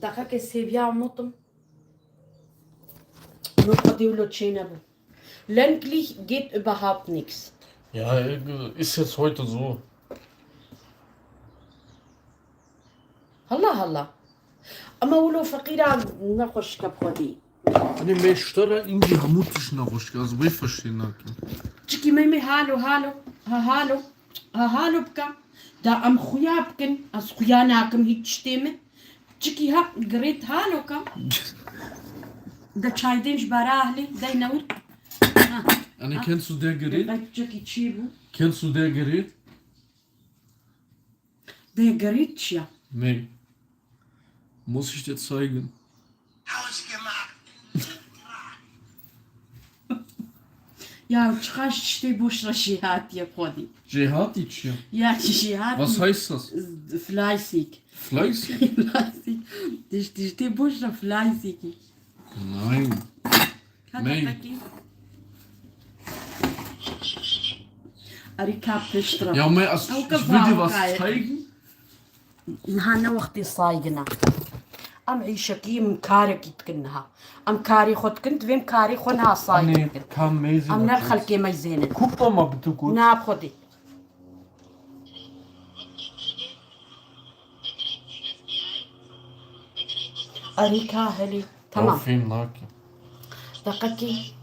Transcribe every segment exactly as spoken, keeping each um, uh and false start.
Deqekê sêviya mutim. Nur Xwedê wilo çênebû. Ländlich geht überhaupt nix. Ja, ist jetzt heute so. Halla halla. Ama wilo feqîra nexweşike bi Xwedê. Hani me ji te re îngî hemû tişt nexweşike, ez wê feşê nakim. Çikî me me halo halo, ha halo, ha halo bike. Da em xuya bikin, ez xuya nakim hîç tiştê min. Çikî ha, girêt haloka. De çaydên ji bara ahlê, dey newir. Ha. Hani kennst du der Gerät? Bek çikî çî bû. Kennst du der Gerät? Der Gerät çi ya? Nee. Muss ich dir zeigen. Ya çiqaş tiştê boş re jêhatî ye Xwedî. Jêhatî çi ye? Ya jêhatî. Was heißt das? Fleißig. Fleißig? Fleißig. Tiş-, tiştê boş re fleißig. Nein. Ka Nein. Ka pekî. Erî ka pişt re. Ya me, ich will dir was zeigen. Niha ne wextê saygin e. Em îşekî, em karekî dikin niha. Em karê xwe dikin, divê em karê xwe niha saygin. Anne, kam meyzê Em ne bi xelkê meyzênin. Guck doch mal bitte kurz. Na bi Xwedê. Erî ka helî. Tamam. Ew fêm nake. Deqekî.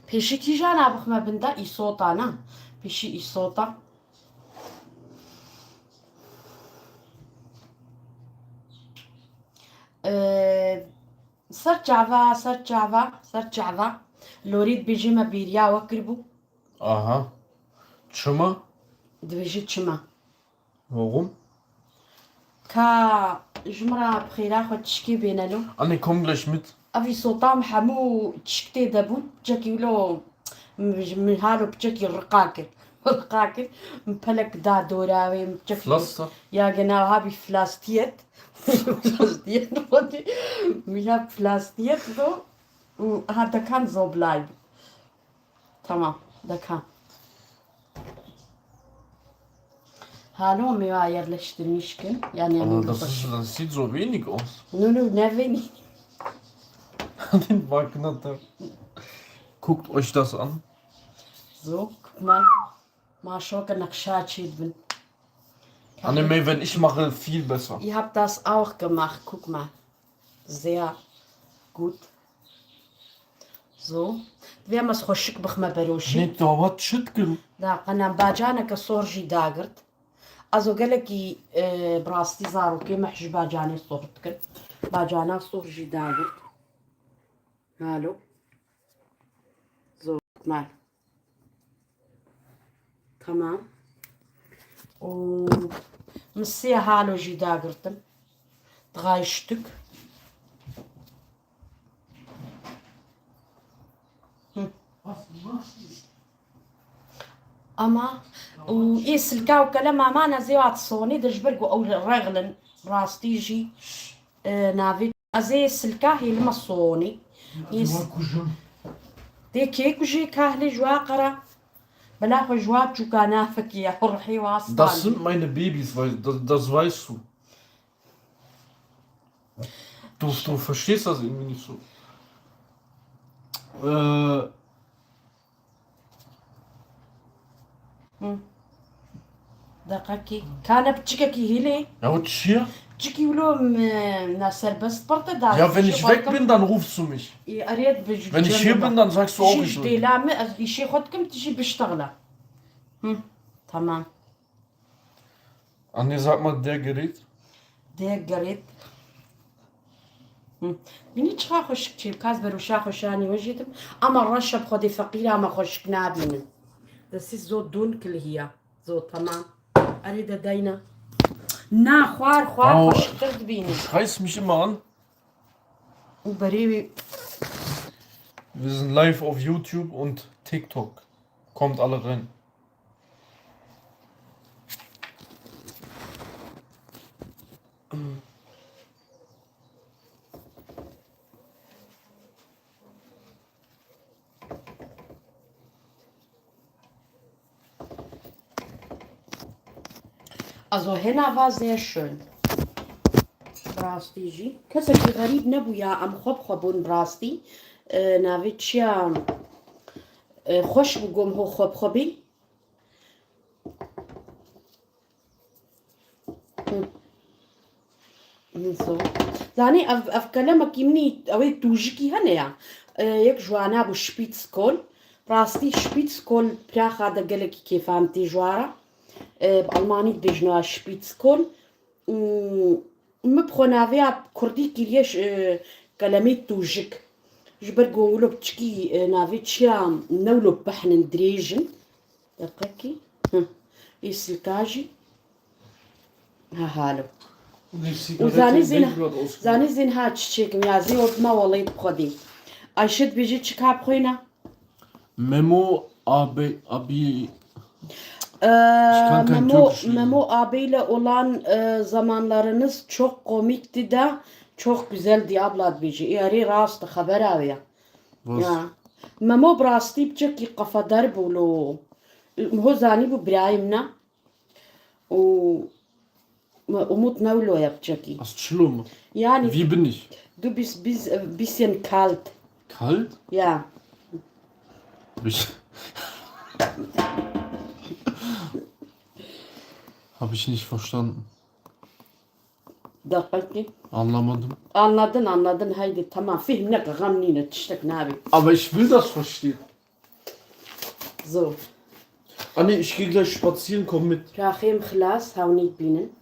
Pêşî kîjan a bixme bin de îsota ne? Pêşî îsota. Ee, ser çava, ser çava, ser çava. Lorî dibêjê me bêriya we kiribû. Aha. Çima? Dibêjê çima? Warum? Ka ji min re bi xêra xwe tişkê bêne lo. Anne, komm gleich mit. Ev îsota em hemû tişk tê de bûn. Piçekî wilo min, min halo piçekî riqa kir. Riqa kir. Min pelek da dora wê, min piçekî Pflaster. Ya genau, habe ich flastiert. Flastiert, wollte. Mich hat flastiert so. Û ha dekan so bleiben. Tamam, dekan. Hallo, mir war jetzt schlecht nicht, gell? Ja, nee, Aber das ist, das sieht so wenig aus. Nur, nur, ne, wenig. Den Wagner da. Guckt euch das an. So, guck mal. Mal schauen, nach Schachid bin. Anne, wenn ich mache, viel besser. Ihr habt das auch gemacht, guck mal. Sehr gut. So. Divê em ez xweşik bixme beroşî. Nê, dawa çi dikir? Da, qenem bacaneke sor jî dagirt. Ez o gelekî, e, bi rastî zarokê me ji bacanê sor dikin. Bacana sor jî dagirt. Halo. Zor mal. Tamam. Û min sê halo jî dagirtin. Drei Stück. Hı. Ama û ê silka û kelema mane zêwat sonê de ji ber ku ew rexlin rastî jî, e, navê Ez ê silka hêlime sonê. Ê s-, Dua kujim. Dê kê kujê kahlê ji wa qera. Bela xwe ji wa çûka nafekî ya, rihê wa Das stan. Sind meine Babys, weil das, das weißt du. Du, du verstehst das irgendwie nicht so. Äh, Hı. Deqekî. Kane piçikekî hîlê. Ya o çi ye? Çikî wilo me na serbest perte da. Ja, wenn ich weg bin, dann rufst du mich. Ê, erê, bi-, Wenn ich hier bin, dann sagst du auch, ich will. Dêla me, ez îşê xwe dikim, tu jî biştexile. Hı, tamam. Anne, sag mal, der Gerät. Der Gerät. Hı. Bînî çiqa xweşik çêbik, ez beroşa xwe şanî we jî dim. Ama reşe bi xwedê feqîra me xweşik nabînin. Das ist so dunkel hier. So, tamam. Erê de deyna. Na, xwar, xwar xweşiktir dibînin. Scheiß mich immer an. Û berê wî. Wir sind live auf YouTube und TikTok. Kommt alle rein. Also Henna war sehr schön. Rastî jî kesekî xerîb nebûya, em xwe bi xwe bûn rastî. E, navê çiya, e, xweş bû gom ho xwe bi xwe bî. Hı. Hı, so. Zanî ev, ev kelemekî min î, ew ê tûjikî hene ya. E, yek ji wana bû Spitzkohl. Rastî Spitzkohl Praxa de gelekî kêfa min tê ji wa re. E, bi Almanî dibêjin wa Spitzkohl. Hmm, min bi xwe navê ya kurdî kiriye ş-, e, kelemê tûjik. Ji ber ku wilo piçikî, e, navê çiya ne wilo pehn in, dirêj in. Deqekî. Hı. Ê silka jî. Ha, halo. Û zanî zên, zanî zên ha çiçêkim ya, zê ordima welê bi xwedê. Ayşe dibêje çi ka bi xwêna? Memo abi, abi. Ee, Memo, Memo abiyle olan, e, zamanlarınız çok komikti de çok güzeldi abla dibêje. Ê, erê rast e, xebera wê ya. Rast. Ya. Memo bi rastî piçekî qefedar bû lo. Ho zanî bû birayê min e. Û Umut ne wilo ye piçekî. Az çilo mu? Yani Wie bin ich? Du bist, bist, äh, bisschen kalt. Kalt? Ja. Hab ich, hab ich nicht verstanden. Deqekî. Anlamadım. Anladın, anladın. Haydi, tamam. Fehim neke, gam nîne, tiştek nabe. Aber ich will das verstehen. So. Anne, ich gehe gleich spazieren, komm mit. Raxêm xilas, hewnî bînin.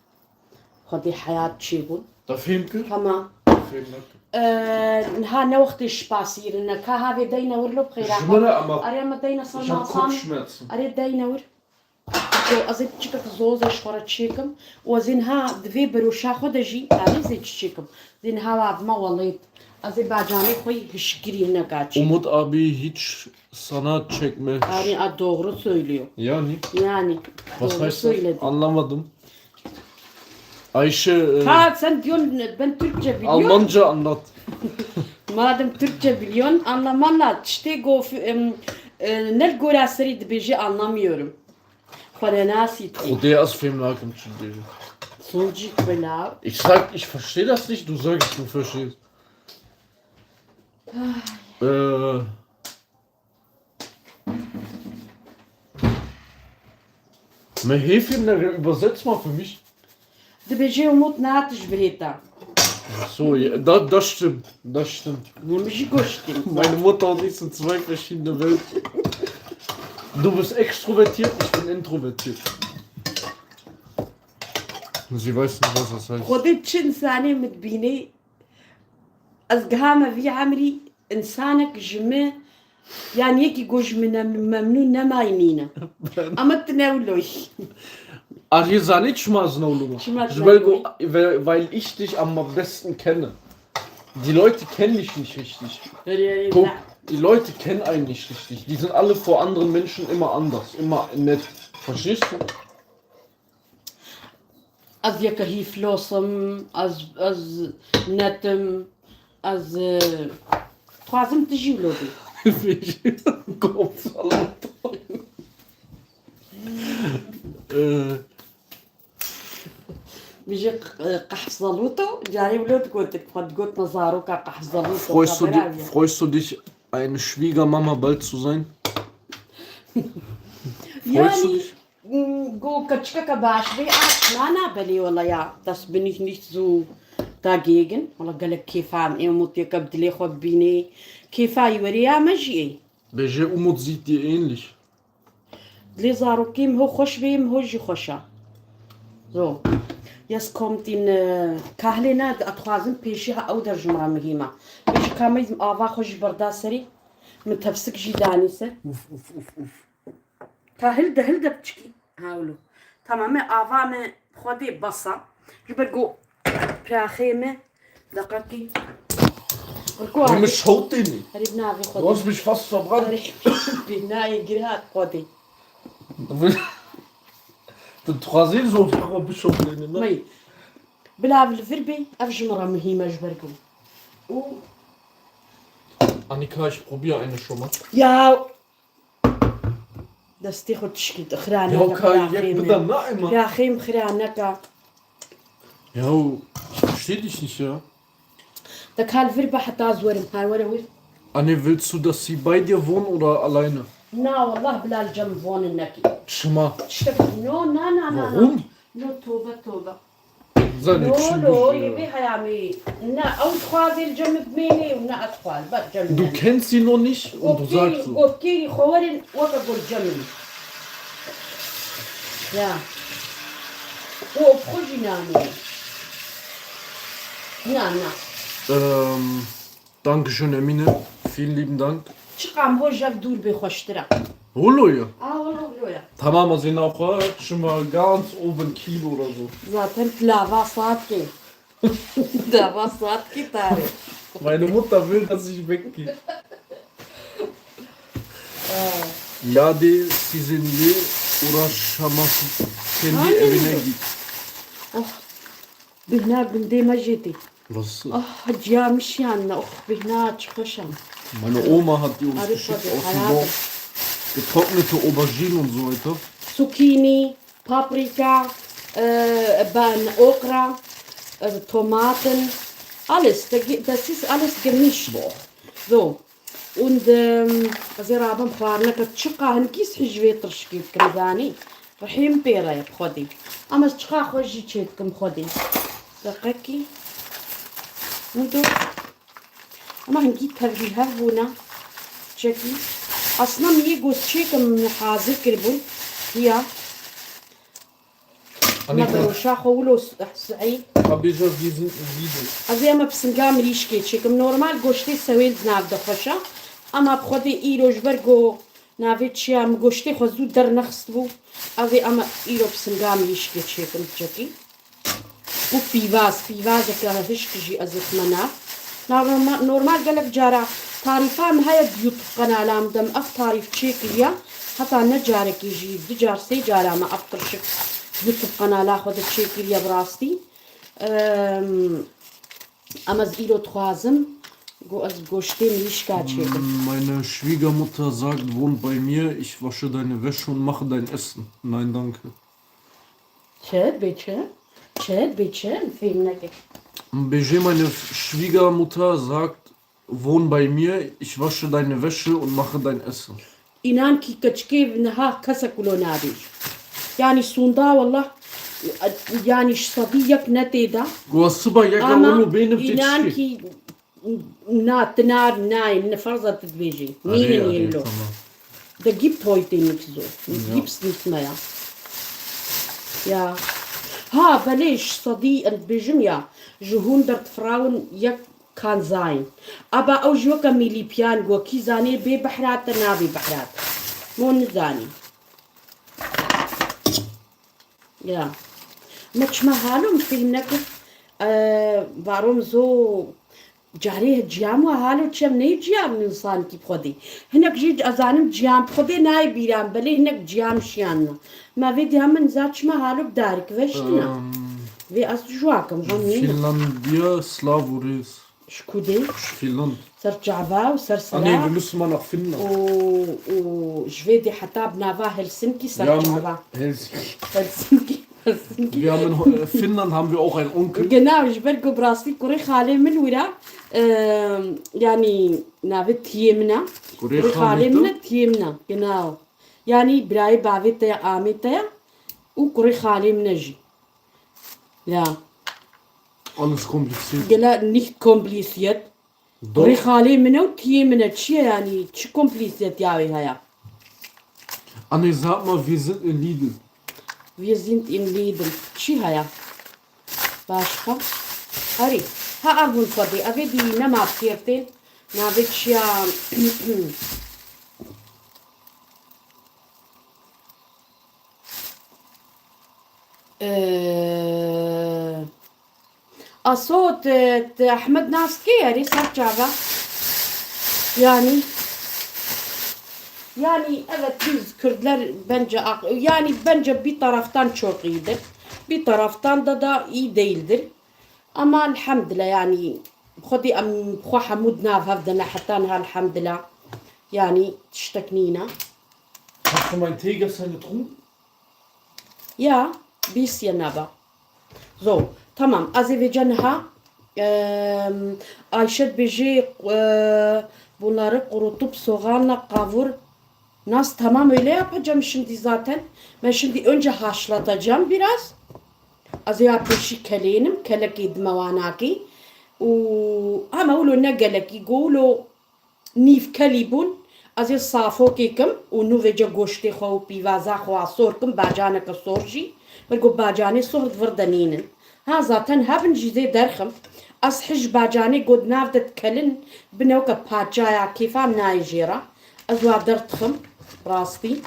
Xwedî heyat çêbûn. Te fêm kir? Hema. Fêm nekir. Ee, niha ne wextê spasîrine. Ka havê deyne wir lo bixêra. Ji min re ama. Arê me deyne ser masan. Kopşmetsin. Arê deyne wir. Ko ez ê piçikek zozê ji xwe re çêkim. Û ez ê niha di vê beroşa xwe de jî, tanê zê çi çêkim. Zê niha wa bima welêt. Ez ê bacanê xwe yî hişkirî hineka çêkim. Umut abi hiç sana çekme. Yani, a, doğru söylüyor. Yani. Yani. Was heißt das? Doğru söyledi. Anlamadım. Ayşe, e, Ha, sen diyorsun, ben Türkçe biliyorum. Almanca anlat. Madem Türkçe biliyorsun, anlaman lazım. Tiştê go, em, e, ne gora serî dibêje anlamıyorum. Xwenenasî tê. Xwedê ez fêm nakim çi dibêje. Soncîk belav. Ich sag, ich verstehe das nicht, du sagst, du verstehst. Äh, Mehê filmleri übersetz mal für mich. Dibêje Umut nehatiş bihêta. So, ja, da, das stimmt, das stimmt. Min jî goştî. Meine Mutter und ich sind zwei verschiedene Welten. Du bist extrovertiert, ich bin introvertiert. Sie weiß nicht, was das heißt. Xwedê çi însanê min dibînê, ez gihame vî emrî, însanek ji min, yan yekî got ji min ne, memnûn nemayî nîne. Ama tu ne wilo yî. Arê zanî çima ez ne wilo me? Çima tu ne wilo yî? Weil, weil ich dich am besten kenne. Die Leute kennen dich nicht richtig. Guck, die Leute kennen einen nicht richtig. Die sind alle vor anderen Menschen immer anders, immer nett. Verstehst du? Ez yeke hîflos im, ez, ez net im, ez, e, dixwazim tu jî wilo bî. Kopsala. Ee, Bijî, e, qehf zeluto, carê wilo digotin, xwe digotin zaroka qehf zeluto. Freust du di-, freust du dich, eine Schwiegermama bald zu sein? Freust du dich? Go keçikeke baş bê, a, na, na, belê wela ya, das bin ich nicht so dagegen. Wela gelek kêfa em ê Umut yeke bi dilê xwe bibînê. Kêfa wî werê ya me jî ê. Bêje Umut sieht dir ähnlich. Dilê zarokê min ho xweş bê, min ho jî xweş a. So. Jetzt kommt in, e, kahlê ne, ez dixwazim pêşî ha ew der ji min re mihîm e. Bêje ka meyzim ava xwe jî berda serî, min tepsik jî danî ser. Uf, uf, uf, uf. Ka hilde, hilde piçikî. Ha, wilo. Tamam, me ava me xwedê basa. Ji ber ku piraxê me deqekî. Min şewtênî. Herî bi navê xwedê. Du hast mich fast verbrannt. Herî bi navê girat xwedê. Tu dixwazî zor xwe bişewtênî, ne? Mey. Bila ev li vir bê, ev ji min re muhîm e ji ber ku. Û Annika, ich probiere eine schon mal. Ya Destê xwe tişkî xira neke. Ya ka yek bide naima. Piraxê min xira neke. Ya Verstehe dich nicht, ja. Da kal vir be heta ez werim. Her were wir. Anne, willst du, dass sie bei dir wohnen oder alleine? Na, wallah, bila li cem wohnen nekî. Çima? Tiştek, no, na, na, na, na. Warum? No, tobe, tobe. Seine No, no, Schwieger. Yê vê heyamê. Ne ew dixwaze li cem bimêne û ne ez dixwazim. Bes cem Du ne. kennst sie noch nicht und du sagst so. Gotkerî xwe werin weke got cem in. Ya. Û ew bi xwe jî namîne. Na, na. Ähm, danke schön, Emine. Vielen lieben Dank. Çiqam ho jev dûr bê xweştir e. Holo ya. A, wala wilo ya. Tamam, also nach, äh, schon mal ganz oben Kilo oder so. Zaten lava saat ki. Lava saat ki tarih. Meine Mutter will, dass ich weggehe. Ya de sizin de uğraşamazsın. Kendi Aynen evine öyle. Git. Oh. Bihna gundê me jê tê. Was? Ah, ciya min şiyan ne. Oh, bihna çi xweş e. Meine Oma hat die uns Arif geschickt hadi, aus dem hayatım. Dorf. Getrocknete Auberginen und so weiter. Zucchini, Paprika, äh, ben Okra, äh, Tomaten, alles. Da gi- Das ist alles gemischt. So. Und, ähm, ez ê rabim xwarineke çiqa hinkî sihî ji vê tirşikê dikim, zanî. Rihê min pê re ye bi Xwedê. Ama ez çiqa xweş jî çê dikim Xwedê. Deqekî. Û do. Ama hinkî tevlî hev bûne. Çekî. Aslında min yê got çêkim hazir kiribûn. Ya. Annika, Meberoşa xwe wilo s- sihî. Habeja, wir sind in Lidl. Ez ê ema pisinga mirîşkê çêkim. Normal goştê sewêl di nav de xweş e. Ama bi Xwedê îro ji ber ku navê çi ya, min goştê xwe zû dernexistibû. Ez ê ema îro pisinga mirîşkê çêkim çekî. Û pîvaz, pîvazeke hişk jî ez ê dime nav. Norma- Normal gelek cara tarîfa min heye di YouTube qenala min de, min ev tarîf çêkiriye. Heta ne carekê jî, du car, sê cara me ev tirşik YouTube qenala xwe de çêkiriye bi rastî. Em, Em ez îro dixwazim ku ez goştê mirîşka çêkim. Meine Schwiegermutter sagt, wohn bei mir, ich wasche deine Wäsche und mache dein Essen. Nein, danke. Çi? Bê çi? Çi? Bê çi? Fêm neke. Bêje, meine Schwiegermutter sagt, wohn bei mir, ich wasche deine Wäsche und mache dein Essen. Înan kî keçikê niha kesek wilo nabêj. Yanî sûnda wallah, yanî ji sedî yek ne tê de. Go siba yeka Ama wilo bênim înan têtişkê. Kî na tinar nayê, ne ferza tu dibêjî. Arê, Nînin arê, yelo. tamam. De gibt heute nicht so. Es Ja. gibt's nicht mehr. Ya. Ha, belê ji sedî em dibêjim ya. Ji hundert Frauen yek kann sein. Aber ew ji weke mîlîpiyan go kî zanê bê behrat te nabê behrat. Mo nizanî. Ya. Me çima halo min fêhm nekir. Ee, varom zo carê ciyam wa halo çem neyê ciyam insan kî bi Xwedê. Hinek jî ez zanim ciyam bi Xwedê nayê bîran, belê hinek ciyam şiyan na. Me vê diya min za çima halo bi darik veştina. Ähm, Vê ez ji wa kim, van nîna. Finlandiya, Slavores. Ji ku dê? Finland. Ser çava û ser Ah nee, wir sera. müssen mal nach Finnland. Û, û ji vê dê heta bi nava Helsinki ser Wir haben çava. Helsinki. Helsinki, Helsinki. Wir haben in Ho- äh, Finnland haben wir auch einen Onkel. Genau, ji ber ku bi rastî kurê xalê min wira, e, yanî navê tiyê min e. Kurê Kurê xalê xalê min te? e, tiyê min e. Genau. Yanî birayê bavê te ye, amê te ye û kurê xalê min e jî. Ya. Alles kompliziert. Gela nicht kompliziert. Kurê Doch. xalê min e û tiyê min e. Çi ye yanî? Çi kompliziyetya wê heye? Anne, sag mal, wir sind in Lidl. Wir sind in Lidl. Çi heye? Başka? Herî. Ha, ev hûn xwedî. Evê dî nema fiyatê. Navê çi ya? Ee, Aso, te, te Ahmet nas kê erê ser çava? Yani, yani evet, biz Kürtler bence ak- yani bence bir taraftan çok iyidir. Bir taraftan da da iyi değildir. Ama elhamdülillah yani, Xwedî em xwe hemû di nav hev de ne heta niha elhamdülillah. Yani tiştek nîne. Hast du meinen Tee gestern getrunken? Ya, bîsiye neba. So, tamam, ez ê vêce niha Em, Ayşe dibêjê, e, bunları kurutup soğanla kavur. Nasıl, tamam, öyle yapacağım şimdi zaten. Ben şimdi önce haşlatacağım biraz. Ez ê ya pêşî kelênim, kelekê dime wanakî. Û hema wilo ne gelekî, go wilo nîv kelî bûn. Ez ê safokê kim û nû vêce goştê xwe û pîvaza xwe sor kim, bacaneke sor jî. Min got, bacanê sor di vir de nînin. Ha, zaten hebin jî zê derxim. Ez hij bacanê got nav de dikelin, bine weke paçaya kêfa min nayê jê re. Ez wa derdixim, rastî.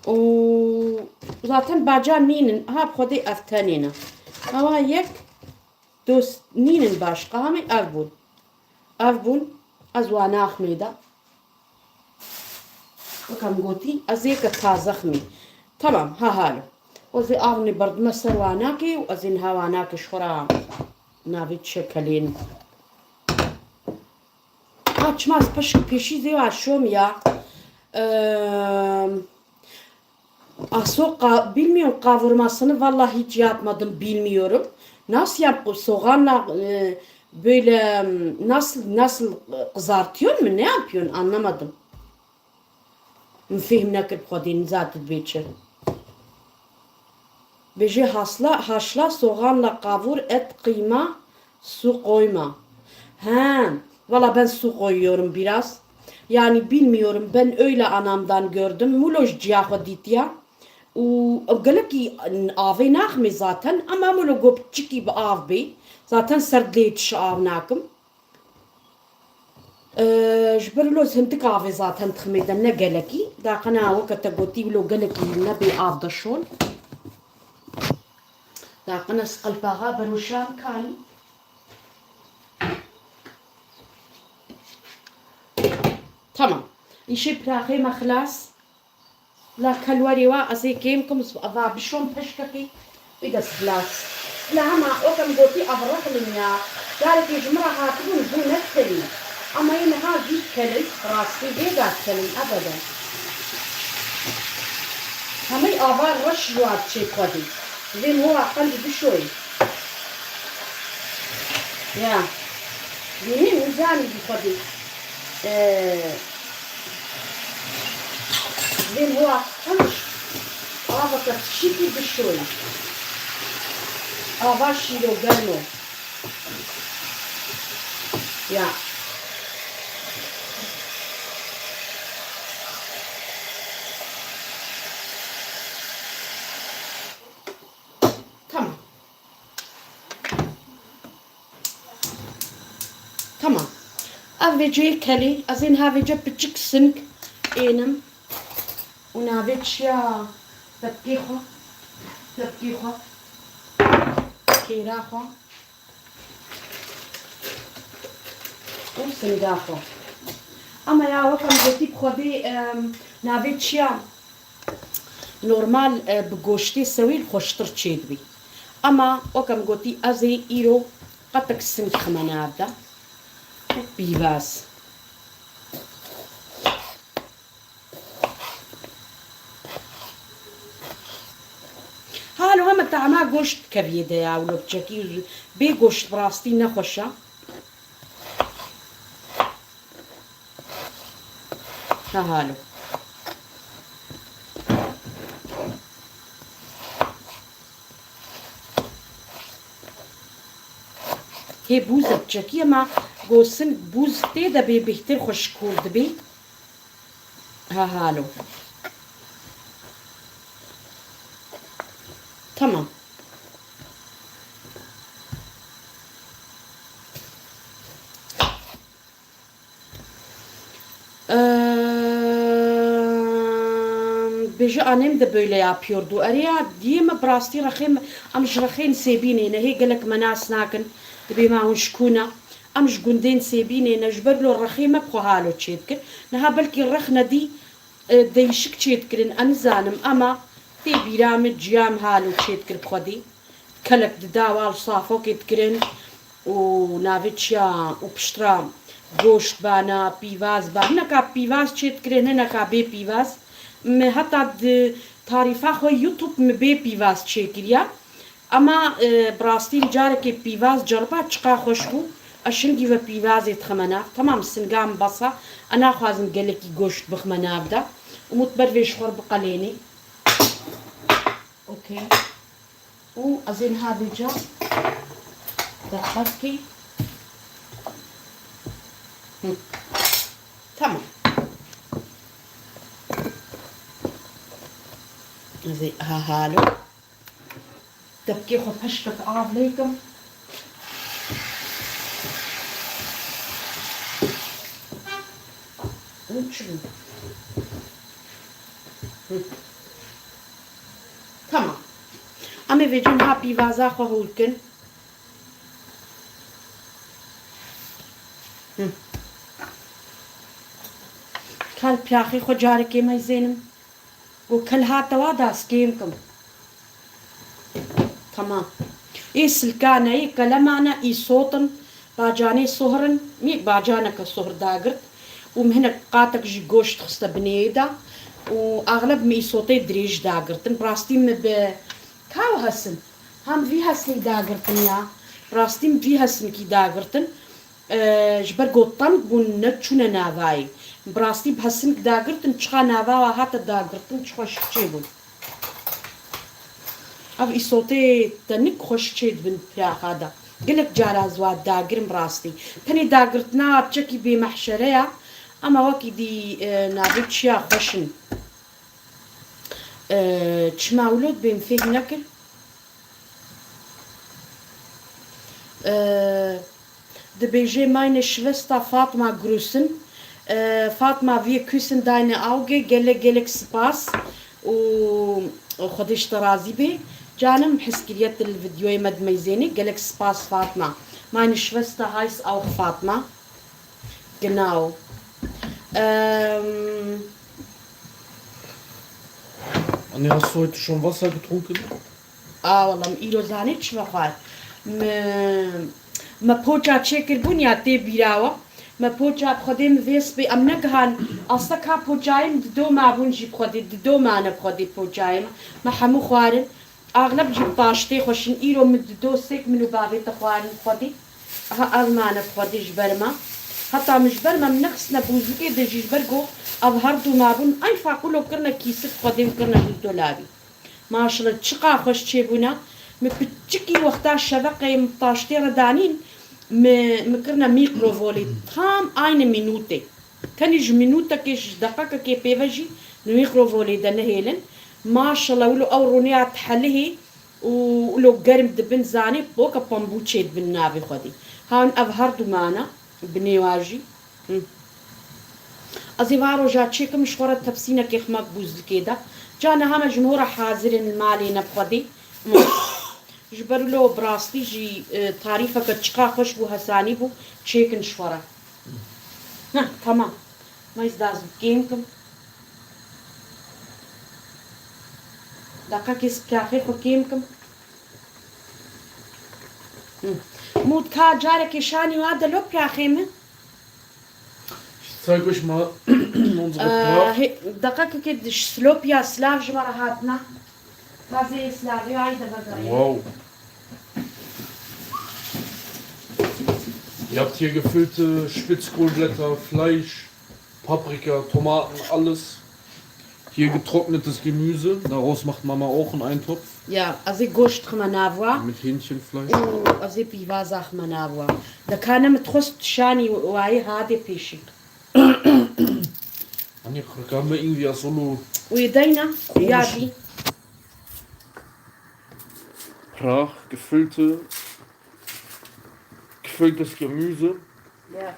Û zaten bacan nînin, ha bi xwedê ev tenê ne. Ewa yek dost nînin başqa, hemî ev bûn. Ev bûn, ez wa naxmê de. Wekam gotî, ez ê ke taze ximî. Tamam, ha halo. Ez ê avnê berdime ser wanakê û ez ê niha wanakê ji xwe re navê çekelên. Ha, çima ez peşk pêşî zê wa şom ya. Eee, Aso ka-, bilmiyorum, kavurmasını vallahi hiç yapmadım, bilmiyorum. Nasıl yap-, soğanla, e, böyle, m, nasıl, nasıl, e, kızartıyor mu, ne yapıyorsun, anlamadım. Min fêhm nekir bi xwedê nizat dibê çi. Bêjê hasla, haşla, soğanla kavur, et, kıyma, su koyma. He, valla ben su koyuyorum biraz. Yani bilmiyorum, ben öyle anamdan gördüm. Mulo ji ciya xwe dîtiya. Û ew gelekî avê naximê zaten, ama mulo go piçikî bi av bê. Zaten ser dilê tişi av nakim. Ee, ji ber wilo ez hindik avê zaten diximê de, ne gelekî. Daqina weke te gotî wilo gelekî nebê av de şol. Daqina ez qelpaxa beroşan kanî. Tamam. Îşê piraxê me xilas. La kelwarê wa ez ê kêm kim, va bişon peşkekî, î dest xilas. La hema wek em gotî, ev rexlin ya. Carekê ji min re hatibûn, zû ne kelî. Ama yê niha zû kelin, rastî vêga kelin, ebeden. Hemî ava reş ji wa diçê xwedî. Vê mowa qelbî bişoyî. Ya. Dînin nizamî bi xwedî. Ee, Vê mowa qenc aveke tişikî bişoyî. Ava şîro germ o. Ya. Tamam. Tamam. Ev vêceyê kelê, ez ê niha vêce piçik sing ênim û navê çiya tepkê xwe, tepkê xwe, kêra xwe û singa xwe. Ama ya wek em gotî bi xwedê, em, navê çiya normal, e, bi goştê sewîl xweştir çêdibî. Ama wek em gotî, ez ê îro qetek sing xime nav de û pîvaz. Halo heme tahma goşt keviyê de ya, wilo çekî bê goşt bi rastî nexweş e. Ha halo. Hê bûz e çekî, ema gosin bûz tê de bê bêhtir xweşik hûr dibê. Ha halo. Tamam. Eee, bêje annem de böyle yapıyordu. Erê ya, diyê me bi rastî rexê me, em ji rexên sêbînê ne, hê gelek me nas nakin. Dibê ma hûn ji ku ne? Em ji gundên sêbînê ne, ji ber lo rexê me bi xwe halo çêdikir. Niha belkî rex nedî, e, değişik çêdikirin, em nizanim, ama tê bîra min ciya min halo çêdikir bi xwedî. Kelek dida wal safokê dikirin û navê çiya û piştre goşt bana, pîvaz ba. Hineka pîvaz çêdikirin, hineka bê pîvaz. Me heta di tarîfa xwe YouTube me bê pîvaz çêkiriya. Ama, e, bi rastî carekê pîvaz cerba çiqa xweş bû. Ez şingî ve pîvazê dixime nav. Temam, singa min bes e. Ez naxwazim gelekî goşt bixime nav de. Umut ber vê ji xwe re biqelênê. Okey. Û ez ê niha vêca deqekî. Hı. Tamam. Ez ê ha halo. Depkê xwe peşkek av lê kim. Û çi bû? Hı. Tamam. Em ê vêca niha pîvaza xwe hûr kin. Hı. Kal piyaxê xwe carekê meyzênim. Û kel hate wa da ez kêm kim. Tamam. Ê silkane, ê kelemane, îsot in, bacanê sohr in, mî bacaneke sohr dagirt û min hinek qatek jî goşt xiste binê wê de û axleb min îsotê dirêj dagirtin. Bi rastî min bi kaw hesin. Hem vî hesnî dagirtin ya. Bi rastî min vî hesnikî dagirtin. E, ji ber ku teng bûn, neçûne navayê. Bi rastî bi hesinik dagirtin, çiqa nava wa hate dagirtin, çi xweş çêbûn. Ev îsotê tenik xweş çêdibin piraxa de. Gelek cara ez wa dagirim bi rastî. Tenê dagirtina wa piçekî bêmehşere ya, ama wekî dî, e, navê çiya xweş in. E, çima wilo dibêm fêhm nekir? E, dibêje meine Schwester Fatma grüßen. E, Fatma, wir küssen deine Auge. Gelek, gelek spas û Xwedê ji te razî bê. Canim, heskiriye tu li videoyê me dimeyzênî. Gelek spas, Fatma. Meine Schwester heißt auch Fatma. Genau. Ähm, Anne, hast du heute schon Wasser getrunken? A, wela, min îro zanî çi vexwar. Me, me poça çêkirbûn ya tê bîra we. Me poça bi Xwedê min vê spê em negihan. Asta ka poçayê min dido mabûn jî bi Xwedê, dido mane bi Xwedê poçayê min. Me hemû xwarin. Axleb jî bi taştê xweşin. Îro min dido sêk min û bavê te xwarin bi Xwedê. Aha, ev mane bi Xwedê ji ber me. Heta min ji ber me, min nexistine bûzlikê de jî ji ber ku ev her du mabûn. Ay faqulo kirine kîsik Xwedê û kirine bûzdolabî. Maşallah, çiqa xweş çêbûne. Min piçikî wexta şeveqê min taştê re danîn, min, min kirine mîkrovolê. Tam aynı minûtê. Tenê ji minûtekê, ji deqekekê pê ve jî li mîkrovolê de nehêlin. Maşallah, wilo ew rûnê ya dihelihê û wilo germ dibin, zanê boke pembû çêdibin navê Xwedê. Hawn ev her du mane, binê wa jî. Hı. Ez ê va roja çêkim, ji xwe re tepsînekê xemek bûzlikê de. Ca niha me ji hora hazir in li malê ne bi Xwedê. Ji ber wilo bi rastî jî, e, tarîfeke çiqa xweş bû, hesanî bû, çêkin ji xwe re. Heh, tamam. Ma ez da ez kêm kim. Deqekê ez piyaxê xwe kêm kim. Hı. Mût ka carekê şanî wa de lo piyaxê min. Ich zeig euch mal unsere Ee, Pra- he, deqekê ji Slopya silav ji me re hatine. Tazê slavê ay de vegerê. Wow. Ihr habt hier gefüllte Spitzkohlblätter, Fleisch, Paprika, Tomaten, alles. Hier getrocknetes Gemüse. Daraus macht Mama auch einen Eintopf. Ya, ez ê goşt xime nav wa. Mit Hähnchenfleisch. Û ez ê pîvaza xime nav wa. De ka ne min dixwest şanî wayê hadê pêşî. Anne, kam me irgendwie solo. Wê deyna, ya bî. Brach, gefüllte, gefülltes Gemüse. Ja.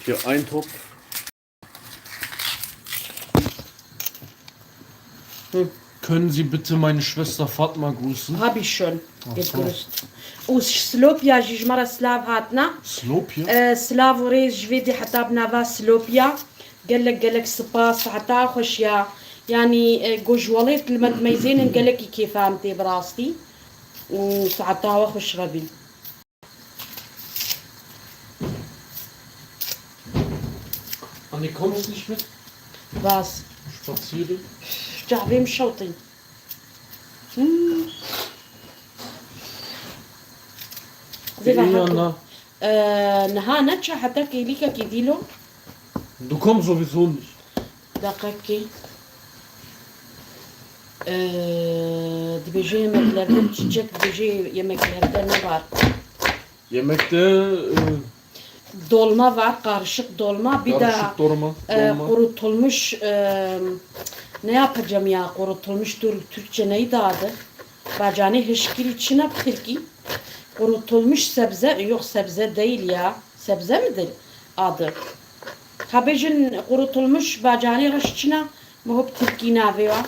Hier Eintopf. Hı. Können Sie bitte meine Schwester Fatma grüßen? Hab ich schon. Ach so. Gegrüßt. Û Slopya jî ji me re silav hatine. Slopya? E, silav û rêz ji vê dê heta bi nava Slopya. Gelek gelek spas, saeta xweş ya. Yanî, e, ku ji welêt li me dimeyzênin gelekî kêfa min tê bi rastî. Û saeta we xweş re bî. Anne, kommst nicht mit? Was? Spazieren? Çavê min şewtîn. Hmm. Zêva Pêyan heke. Na. Ee, niha neçe heta kêlîkekî dîlo. Du kommst sowieso nicht. Deqekî. Ee, dibêje yemeklerde çiçek, dibêje yemeklerde ne var? Yemekte, e, Dolma var, karışık dolma. Bir de, karışık dolma, e, dolma. Kurutulmuş, e, ne yapacağım ya? Kurutulmuş Türk-, Türkçe neydi adı? Bacanê hişkirî çi ne bi Tirkî? Kurutulmuş sebze, yok, sebze değil ya. Sebze midir adı? Ha bêjin kurutulmuş bacanê reş çi ne? Muhib Tirkî navê wa?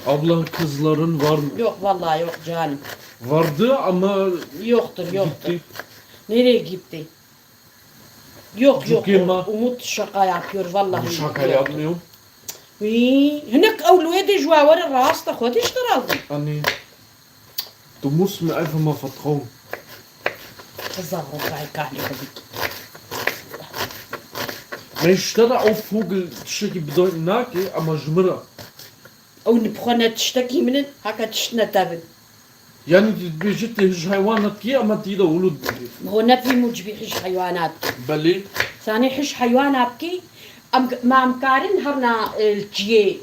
Abla, kızların var mı? Yok, vallahi yok canım. Vardı ama Yoktur, yoktur. Gitti. Nereye gitti? Yok, yok. Cukima. Umut şaka yapıyor, vallahi. Şaka yapmıyor. Hinek ew lûyê dê ji wa were rast e, Xwedê ji te razî. Anne, du musst mir einfach mal vertrauen. Qiza xwe kay kahlê xwe bikî. Mensch, stelle auf Vogel, tiştekî bi dayî nake, ama ji min re. Ew ni bi xwe ne tiştekî min in, heke tişt ne te bin. Yani dibêjit tu hij heywanat kî, ama tî de wilo dibêjit. Ho ne vî mucibî hij heywanat kî. Belê. Sanê hij heywanat kî, em, ma em karin herna, e, ciyê.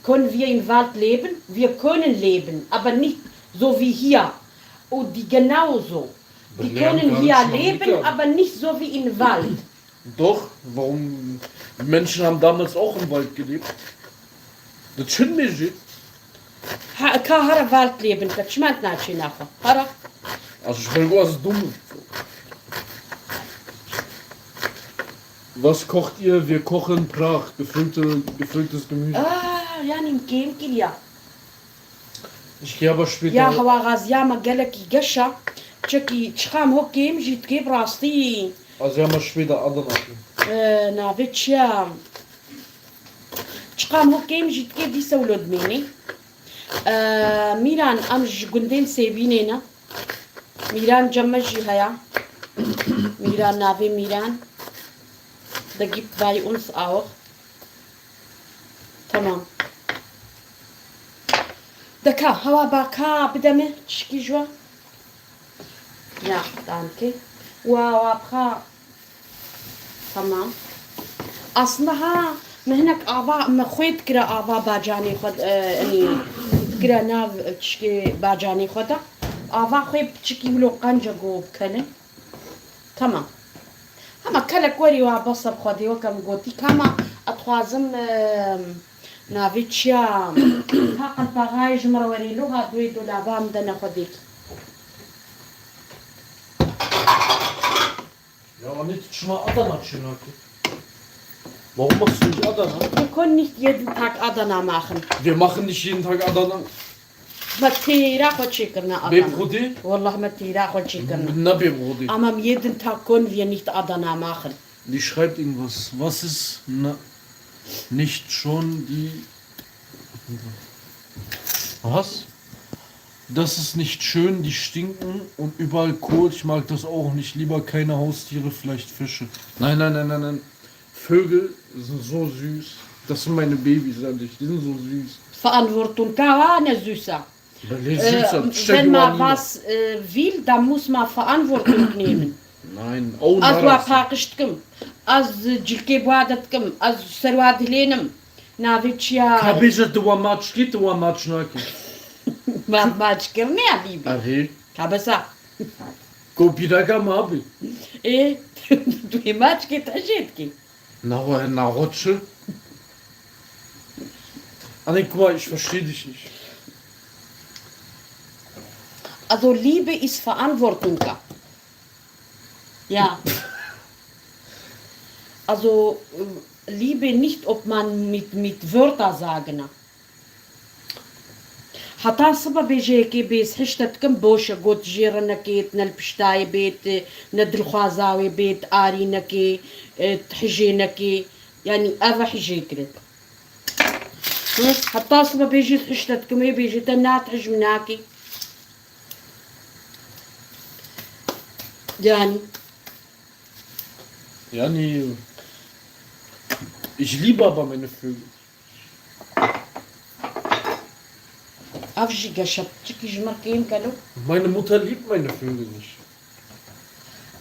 Können wir in Wald leben? Wir können leben, aber nicht so wie hier. Und die genauso. Die können hier leben, aber nicht so wie in Wald. Doch, warum? Menschen haben damals auch im Wald gelebt. Dat çin mêjî. Ha, ka here Wald leben, ka çima naçê naxwe? Here. Also ich bin ganz dumm. Was kocht ihr? Wir kochen Brach, gefüllte, gefülltes Gemüse. Ah, yani kêm kiriya. Ich gehe aber später. Ya hewa gaziya me gelekî geş e. Çekî çiqam ho kêm jî dikê bi rastî. Also ya me später Adana. Ee, navê çi ye? Çiqam ho kêm jî dikê dîsa wilo dimênê. Ee, Mîran, em ji gundên Sêbînê ne. Mîran cem me jî heye. Mîran, navê Mîran. Da gibt bei uns auch. Tamam. Deka, hewa ba ka bide me, çikî ji we. Ya, danke. Wa, wa bxa. Tamam. Aslında ha, me hinek ava, me xwê dikira ava bacanê xwe, e, enî, dikira nav, e, çişkê bacanê xwe de. Ava xwê piçikî wilo qenca go bikene. Tamam. Hema kelek werî wa bes e bi Xwedê weke min gotî, ka hema ez dixwazim, e, navê çi ya, ha qelpaxayê ji min re werî lo, ha duê dolaba min de ne Xwedêkî. Ya anne, tu çima Adana çênakî? Warum machst du nicht Adana? Wir können nicht jeden Tag Adana machen. Wir machen nicht jeden Tag Adana. Me têra xwe çêkirine Adana. Bê bi Xwedê? Wallah me têra xwe çêkirine. Ne bê bi Xwedê. Ama am jeden Tag können wir nicht Adana machen. Die schreibt irgendwas. Was ist na-, nicht schon die Was? Das ist nicht schön, die stinken und überall Kot. Ich mag das auch nicht. Lieber keine Haustiere, vielleicht Fische. Nein, nein, nein, nein, nein. Vögel sind so süß. Das sind meine Babys, sag ich. Die sind so süß. Verantwortung ka wa ne süß e. Belê süß e. Wenn man was, äh, will, dann muss man Verantwortung nehmen. Nein, oh, ez wa paqij dikim, ez cilkê bi wa de dikim, ez ser wa dilênim. Navê çi ya? Ka bêje tu wa maç kî, tu wa maç nakî. Ma, maç kirine ya bîbî. Erê. Ka besa. Ko bîreka ma bî. Ê, tu ê maç kê te jê dikî. Na wa, na wa çi? Anne, guck mal, ich verstehe dich nicht. Also Liebe ist Verantwortung. Ja. Also, äh, Liebe nicht, ob man mit, mit Wörter sagen. Heta sibe bêje yekê bê, ez hişte dikim, boş e, got jê re nekê, ne li piştayê bêt, ne dilxwaza wê bêt, arî nekê, e, hijê nekê. Yani ev e hijê kirin. Hı? Heta sibe bêje ez hişte dikim, ê bêje te na tu hij min nakê. Yani. Yani, ich liebe aber meine Vögel. Ev jî geşe piçikî ji min kêm gelo. Meine Mutter liebt meine Vögel nicht.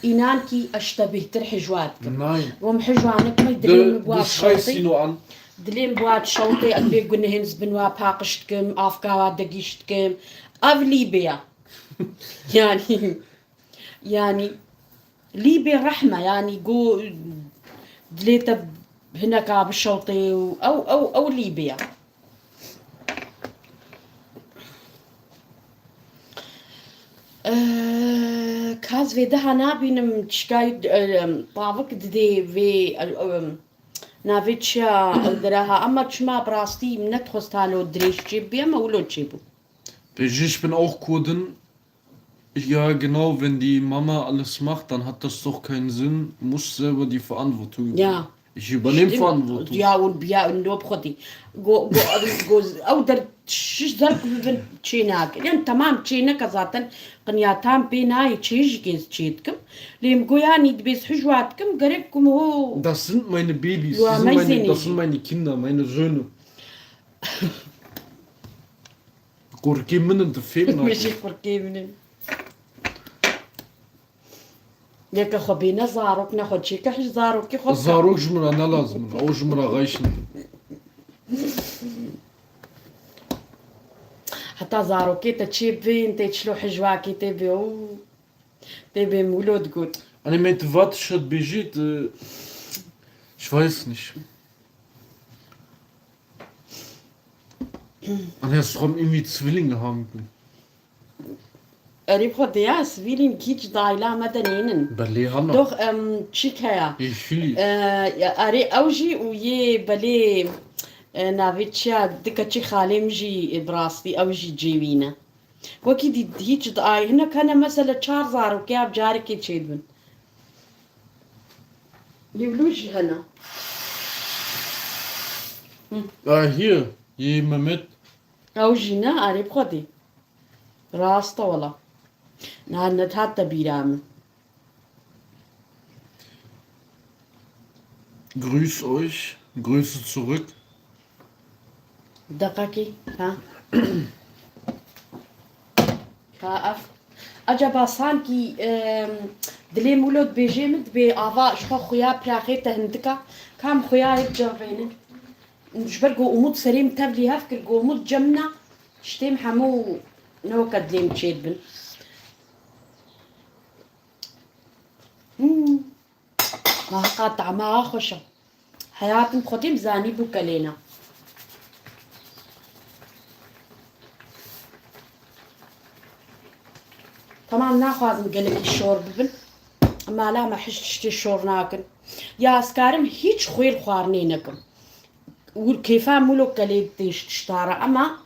Înan kî ez ji te bêhtir hijwa dikim. Nein. Gom hijwa nekim, dilê min bi wa şewtê. Dilê min bi wa şewtê, ez vê gunehên ji bin wa paqij dikim, avka wa degîş dikim. Ev Lîbe ya. Yanî, yanî Lîbe rehme, yanî go dilê te hineka bişewtê û ew, ew, ew Lîbe ya. Eh, kaz vê daha nabînim çikay, eh, tavik didê vê, eh, navê çiya ew dira ha, ama çima bi rastî min nedixwest halo dirêj çêbibî, ama wilo çêbû. Pêjîş bin auch Kurden. Ja, genau, wenn die Mama alles macht, dann hat das doch keinen Sinn, muss selber die Verantwortung übernehmen. Ja. Ich übernehme Verantwortung. Ja, und ja, und nur Proti. Go, go, go, ew der şiş zarok bibin çê nakin. Yani tamam çê neke zaten qinya tam pê nayê çê jî kêz çê dikim. Lê min go yani dibê hijwa dikim gerek kum ho. Das sind meine Babys. Ja, die sind meine, das sind meine Kinder, meine Söhne. Kurkê min in, tu fêm nakî. Min jî kurkê min in. Yeke xwe bê ne zarok, ne xwe çêke, hiç zarokê xwe. Zarok ji min re ne lazim in. Ew ji min re xeyş in. Heta zarokê te çê bivên, tê çilo hijwakê tê bê û tê bê mûlo digot. Hani me tu va tişt bêjî, tu, ich weiß nicht. An her Strom irgendwie Zwillinge haben können. Erê xwe diya sivîlîn kî ji dayla me de nênin. Belê hana. Dox em çîk heya. Ê filî. E, ya, erê ew jî û yê belê, e, navê çiya di keçî xalê min jî, e, bi rastî ew jî cêwî ne. Wekî dî hîç diay hinek hene mesela çar zarokê ev carekê çêdibin. Lîvlû jî hene. Ah, hier, yê Mehmet. Ew jî ne, erê bi xwedî. Rast e wela. Niha nedihat te bîra min. Grüß euch, Grüße zurück. Deqekî, ha. Ka ev. Acaba sankî, em, dilê min wilo dibêjê min dibê ava ji xwe xuya piraxê te hindika. Kam xuya yek cevbênin. Ji ber ku Umut serê min tevlî hev kir, ku Umut cem na, tiştê min hemû ne weke dilê min çêdibin. Hmm. Ma heqa tahma xweş e. Heyatım xwedî zanî bû kelêna. Tamam, naxwazim gelekî şor bibin. Mala me hiç tiştê şor nakin. Ya ez karim hiç xwêr xwarinê nekim. Û kêfa mûlo kelê tê ji tişta re, ema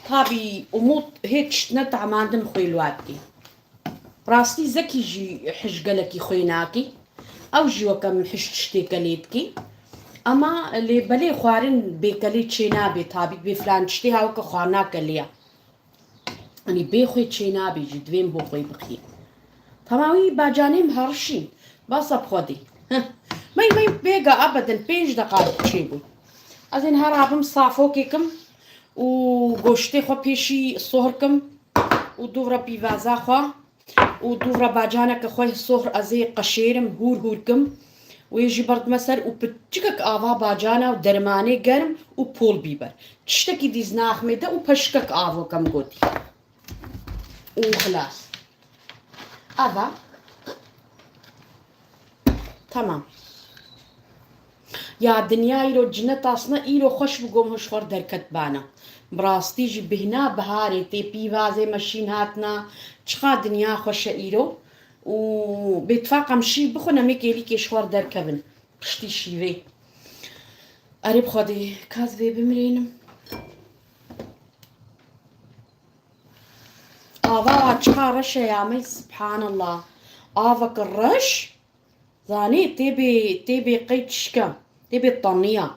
tabî Umut hê tişt ne tahmandin xwêl wa dikê. Rastî Zekî jî hij gelekî xwê nakî. Ew jî weke min hij tiştê kelê dikî. Ema lê belê xwarin bê kelê çê nabê, tabî bê filan tiştê ha weke xwarina kelê ya. Yanî bê xwê çê nabê jî, divê min bo xwê bixî. Tamam wî bacanê min herişîn. Basa bi xwedê. Heh. Mey mey bêga ebeden pênc deqa çêbû. Ez ên her abim safokê kim û goştê xwe pêşî sohr kim û dûv re pîvaza xwe û dûv re bacaneke xwe sohr ez ê qeşêrim, hûr hûr kim. Wê jî berdime ser û piçikek ava bacana û dermanê germ û pol bîber. Tiştekî dî zinaxmê de û peşikek avo kem gotî. Û xilas. Ava. Tamam. Ya dinya îro cinet asna îro xweş bi gom hişxwar derket bana. Bi rastî jî bihna biharê tê pîvazê me şîn hatna. Çiqa dinya xweş e îro. Û bêtfaq em şî bixwin em ê kêlîkê ji xwe re derkevin. Piştî şîvê. Erê bi Xwedê, ka ez vê bimirînim. Ava wa çiqa reş e ya me, subhanallah. Avek reş, zanî tê bê, tê bê qey tişka, tê bê taniya.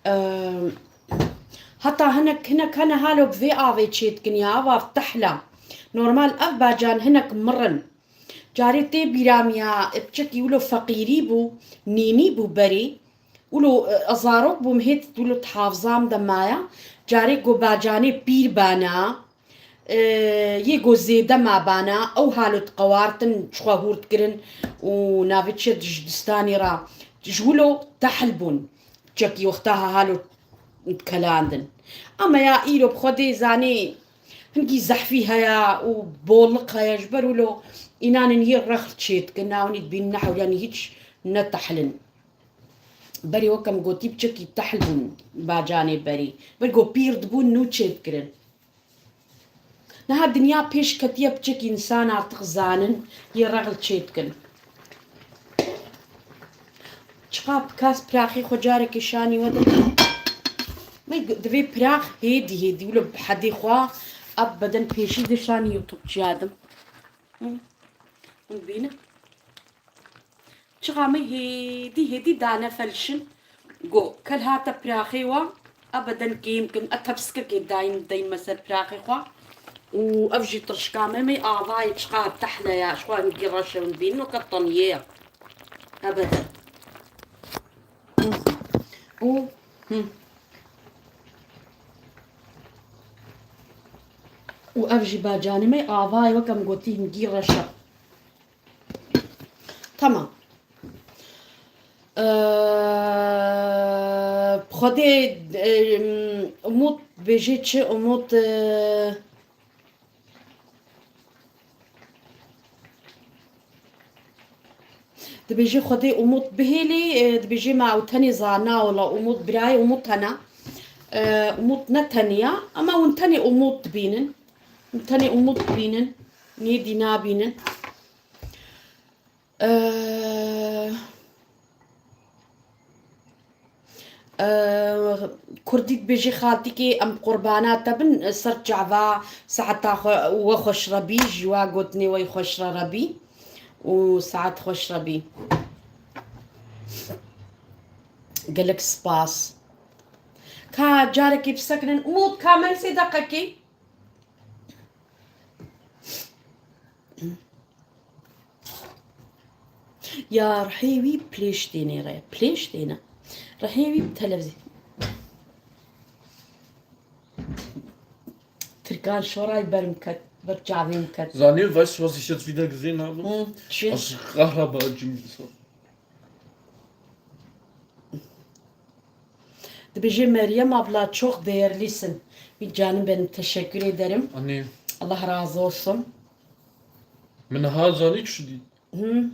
Ehm, heta hinek, hinek hene halo bi vê avê çêdikin ya, ava tehla. Normal ev bacan hinek mirin. Carê tê bîra min ya, piçekî wilo feqîrî bû, nînî bû berê. Wilo, e, ez zarok bûm, hêt wilo di hafizam de maye. Carê ku bacanê pîr bana, e, yê ku zêde mabana, ew halo diqewartin, çixwe hûr dikirin û navê çi ji distanê re, ji wilo tehl bûn. Çekî wexta ha halo dikelandin. Ama ya îro bi Xwedê zanê hingî zehfî heye û bolliq heye, ji ber wilo înanin yê rexl çê dikin, navnî dibîn nehewliyanî hîç netehlin. Berê weke min gotî piçekî tehl bûn bacanê berî. Ber ku pîr dibûn nû çêdikirin. Niha dinya pêş ketiye, piçekî însan artık zanin yê rexl çêdikin. Çiqa pikas piraxê xwe carekê şanî we de. Me divê pirax hêdî hêdî wilo bi hedê xwe ev beden pêşî de şanî YouTube çiya dim. Hı. Hûn bînin. Çiqa me hêdî hêdî dane felşin. Go, kel hate piraxê wa, ebeden kêm kim, e tepsikekê dayîn, deyîn me ser piraxê xwe. Û ev jî tirşka me, me avayê çiqa tehle ya, ji xwe hingî reş e, hûn bînin, weke taniyê ye. Ebeden. Û, hı. Û ev jî bacanê me, avayê weke min gotî hingî reş e. Tamam. Eee, Xwedê, eee, Umut bêjê çi? Umut, eee, dibêjê Xwedê Umut bihêlî, eee, dibêjê ma ew tenê zana wala Umut birayê Umut hene. Eee, Umut ne teniya, ama hûn tenê Umut dibînin. Hûn tenê Umut dibînin. Nêdî nabînin. Eee, eee, Kurdî dibêjê xaltîkê em qurbana te bin, ser çava saeta xwe we xweş re bî, ji wa gotinê we xweş re re bî û saet xweş re bî. Gelek spas. Ka carekê bisekinin, Umut, ka me sê deqekê. Ya rihê wî plêş têne re, plêş têne. Rihê wî bi televîzyon. Tirkan Şoray ber min ket, ber çavê min ket. Zanî, weißt du, was ich jetzt wieder gesehen habe? Hı, çi? Aus Rahraba Jimmy. Dibêje Meryem abla çok değerlisin. Bir canım benim, teşekkür ederim. Anne. Allah razı olsun. Min ha zanî çi dî? Hı.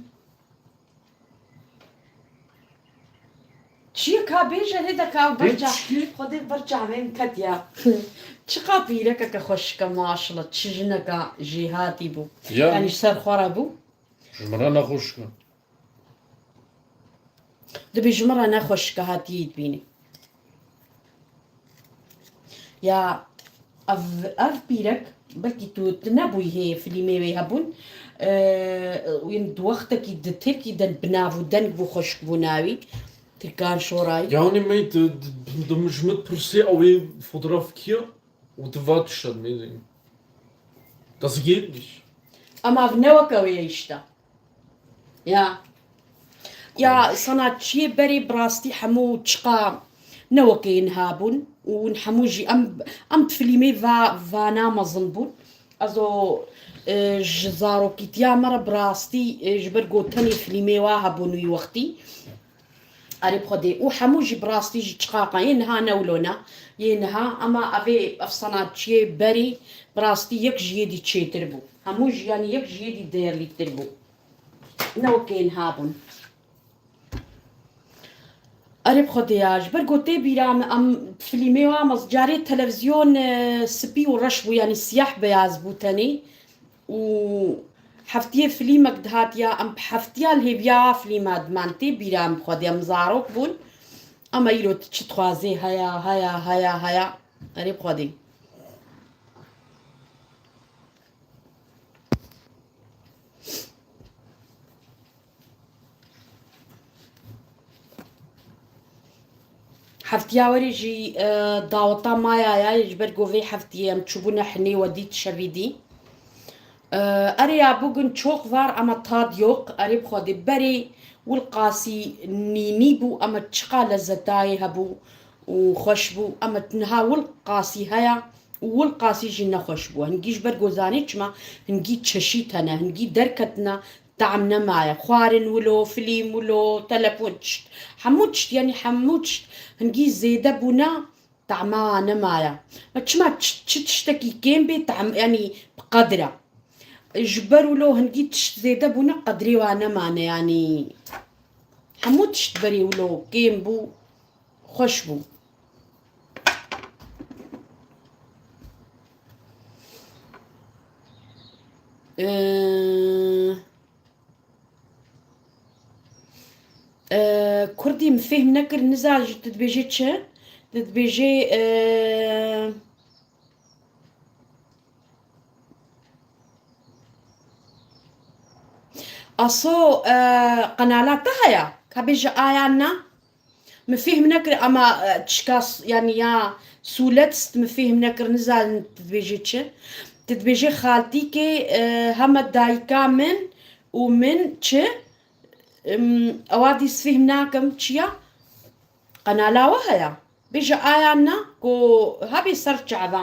Çiye ka bêje hê de ka Bê berca. Çi? Xwedê berca vên ket ya. Çiqa pîrekeke xweşike maşallah, çi jineka jêhatî bû. Ya. Yani ser xwe re bû. Ji min re nexweşike. Dibê ji min re nexweşike hatiyê dibînî. Ya ev, ev pîrek belkî tu, tu nebûyî hê filîmê wê hebûn. Eee, wîn di wextekî di Tirkî de bi nav û deng bû, xweşik bû navî. Tirkan Şoray. Yani me di, di, di, ji min pirsê ew ê fotoğraf kiye? Û tu va tişt me. Das geht nicht. Ama ev ne weke wê ye işte. Ya. Ya sanatçiyê berê bi rastî hemû çiqa ne weke yên habûn û hûn hemû jî em, em di filîmê va, vana mezin bûn. Ez o, e, ji zarokîtiya me re bi rastî, e, ji ber gotenê filîmê wa hebûn wî wextî. Erê bi Xwedê. Û hemû jî bi rastî jî çiqaqa yê niha ne wilo ne. Yê niha, ema evê ev sanatçiyê berî bi rastî yek ji yê dî çêtir bû. Hemû jî, yanî yek ji yê dî değerlîtir bû. Ne wekê niha bûn. Erê bi Xwedê ya, ji ber ku tê bîra min, em filîmê wa me carê televizyon, e, spî û reş bû, yanî siyah beyaz bû tenê. Û heftiyê filîmek dihatiya, em bi heftiya li hêviya filîma diman, tê bîra min bi Xwedê, em zarok bûn. Ama îro tu çi dixwazê, heya, heya, heya, heya. Erê bi Xwedê. Heftiya werê jî, e, daweta maya ya, ji ber ku vê heftiyê em çûbûne hinê we dît şevî dî. Ee, erê ya bugün çok var ama tad yok. Erê bi Xwedê berê wilqasî nînî bû ama çiqa lezzetayê hebû û xweş bû. Ama niha wilqasî heye û wilqasî jî nexweş bû. Hingî ji ber gozanê çima hingî çeşît hene, hingî derketine, tam nemaye. Xwarin wilo, filîm wilo, telefon, tişt. Hemû tişt, yanî hemû tişt hingî zêde bûne. Tama nemaye. Ma çima çi, çi tiştekî kêm bê, tam, yanî bi qedir e. Ji ber wilo hingî tişt zêde bûne, qedrê wa nemane, yanî hemû tişt berê wilo kêm bû, xweş bû. Ee, Ee, Kurdî min fêhm nekir, niza ji tu dibêjê çi? Tu dibêjê, ee, Aso, ee, qenala te heye? Ka bêje aya na? Min fêhm nekir ama, ee, tişka s-, yanî ya sûlet st min fêhm nekir, nizanim tu dibêjê çi? Tu dibêjê xaltîkê, ee, heme dayika min û min çi? Im, ewa dî sfîhm nakim çiya? Qenala we heye? Bêje aya na ku hebî ser çava.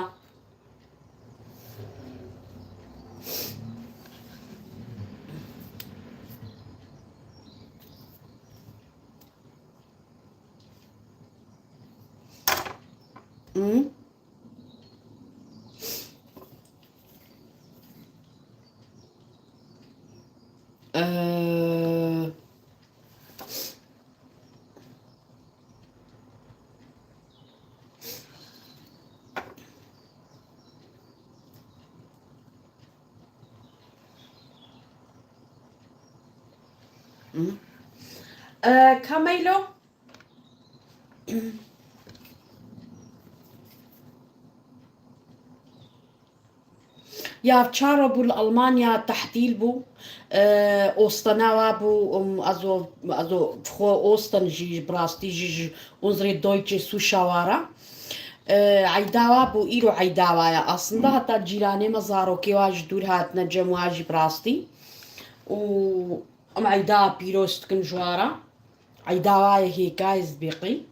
Hı? Ee, Ee, Kameylo? Ya çaro bû li Almanya tehtîl bû. Ee, ostana wa bû, um, azo, azo xwe ostan jî, bi rastî jî ji unsere Deutsche Zuschauer. Ee, eyda wa bû, îro eyda wa ya. Aslında heta cîranê me, zarokê wa ji dûr hatine cem wa jî bi rastî. Û em eyda pîroz dikin ji wa re. Eyda wa ye hêka ye zbêqî.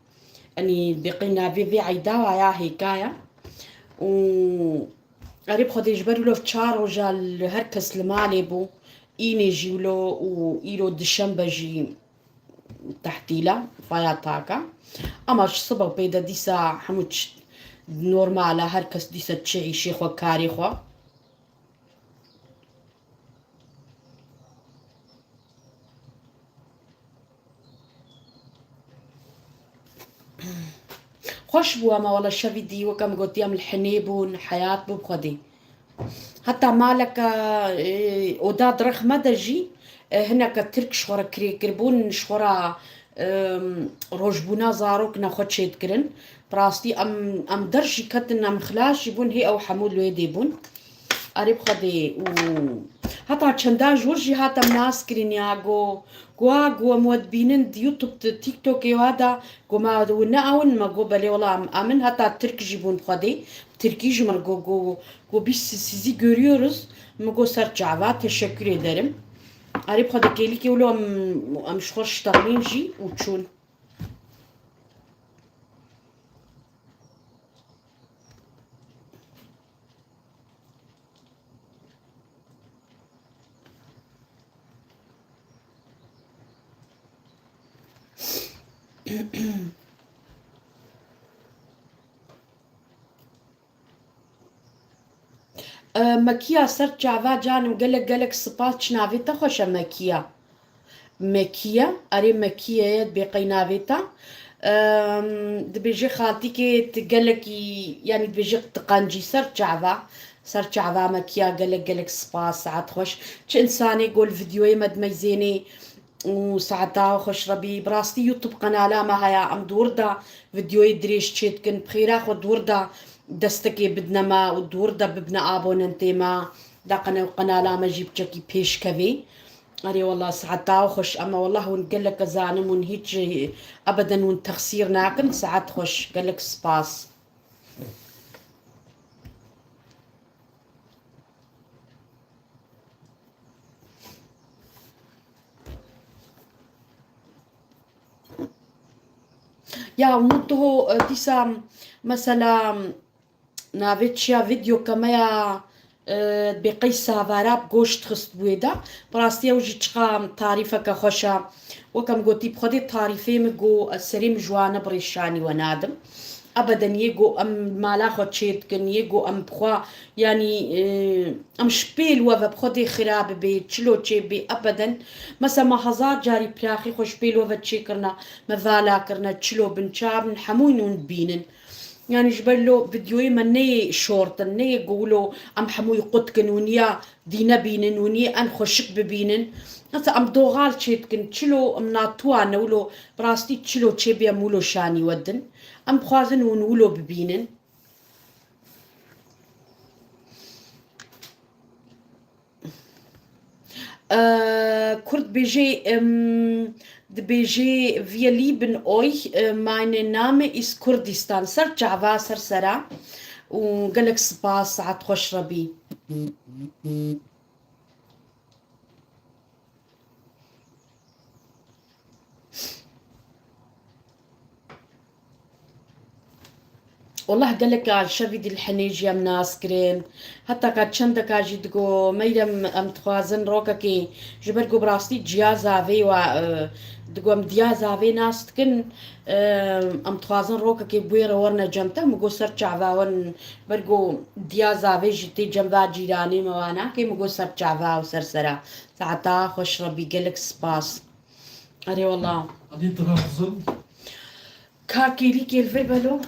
Enî zbêqî navê vê eyda wa ya hêka ye. Û erê bi Xwedê ji ber wilo çar roja li her kes li malê bû. Înê jî wilo û îro dişembe jî tehtîl e, vaya taka. Ama ji sibe pê de dîsa hemû çi normal e, her kes dîsa çi îşê xwe, karê xwe. Xweş bû ama wele şevî dî weke min gotî em li hinê bûn, heyat bû bi Xwedê. Heta maleke, e, oda di rexme de jî, e, hineke Tirk ji xwe re kirê kiribûn, ji xwe re, e, rojbûna zarok ne xwe çêdikirin. Bi rastî em, em der jî ketin, em xilas jî bûn, hê ew hemû li wê dê bûn. Erê bi Xwedê û heta çenda ji wir jî hatem nas kirin ya, go, go, go em we dibînin di YouTube, di TikTokê wa da, go ma wi ne ew in, me go belê wela em, em in, heta Tirk jî bûn bi Xwedê, Tirkî ji min go, go, go biz sizi görüyoruz, me go ser çava, teşekkür ederim. Erê bi Xwedê kêlîkê wilo em, em ji xwe ştexlîn jî û çûn. E, Mekiya ser çava canim, gelek gelek spas, çi navê te xweş e Mekiya. Mekiye, erê Mekiye ye, dibê qey navê te. Em, dibêje xaltîkê tu gelekî, yanî dibêje tu qencî ser çava, ser çava Mekiya gelek gelek spas, saet xweş. Çi însanê go li vîdyoyê me dimeyzênê û saeta xweş Rebî. Bi rastî YouTube qenala me heye, em di wir de vîdyoyê dirêj çêdikin. Bi xêra xwe di wir de destekê bidine me û di wir de bibine abonentê me. Da qene-, qenala me jî biçekî pêş kevê. Erê wela saeta xweş, ema wela hûn gelek zanim hûn hîç, e, ebeden hûn texsîr nakin. Saet xweş, gelek spas. Ya, Umut, tu ho, e, dîsa, mesela, navê çiya vîdyoke me ya, e, bê qey savara bi goşt xist bûyê de. Bi rastî ew jî çiqa tarîfeke xweş e. Weke min gotî, bi Xwedê tarîfê min got, ez serê min ji wan e bi rêşanî we nadim. Ebeden yê got em mala xwe çê dikin, yê got em bi xwe, yanî, e, em ji pêl we ve bi Xwedê xira bibê, çilo çê bê, ebeden. Mesela me hezar carî piraxî xwe ji pêl we ve çêkirine, me vala kirine, çilo bin, çawa bin, hemûyî hûn dibînin. Yanî ji ber lo vîdyoyê me neyê şortin, neyê ku wilo em hemûyî qut kin û niya dî nebînin û niya en xweşik bibînin. Mesela em doxal çê dikin, çilo em natuwa ne wilo, bi rastî çilo çê bê em wilo şanî we din. Em dixwazin hûn wilo bibînin. Ee, Kurd bêjê, em, dibêjê, Wir lieben euch, e, mein Name ist Kurdistan. Ser çava, ser sera. Û gelek spas, saet xweş Rebî. Wallah gelek a şevî dî li henê jî em nas kirin. Heta ka çendeka jî digo, Meyrem, em dixwazin rokekê, ji ber ku bi rastî ciyaza vê wa, e, digo em diyaza vê nas dikin, e, em dixwazin rokekê bi wê re werine cem te. Min got ser çava wan, ber ku diyaza vê jî tê cem va cîranê me wa nake, min got ser çava û ser sera. Saeta xweş Rebî, gelek spas. Erê wala. Hadi draxzin. Ka kêlî kêl vir belo.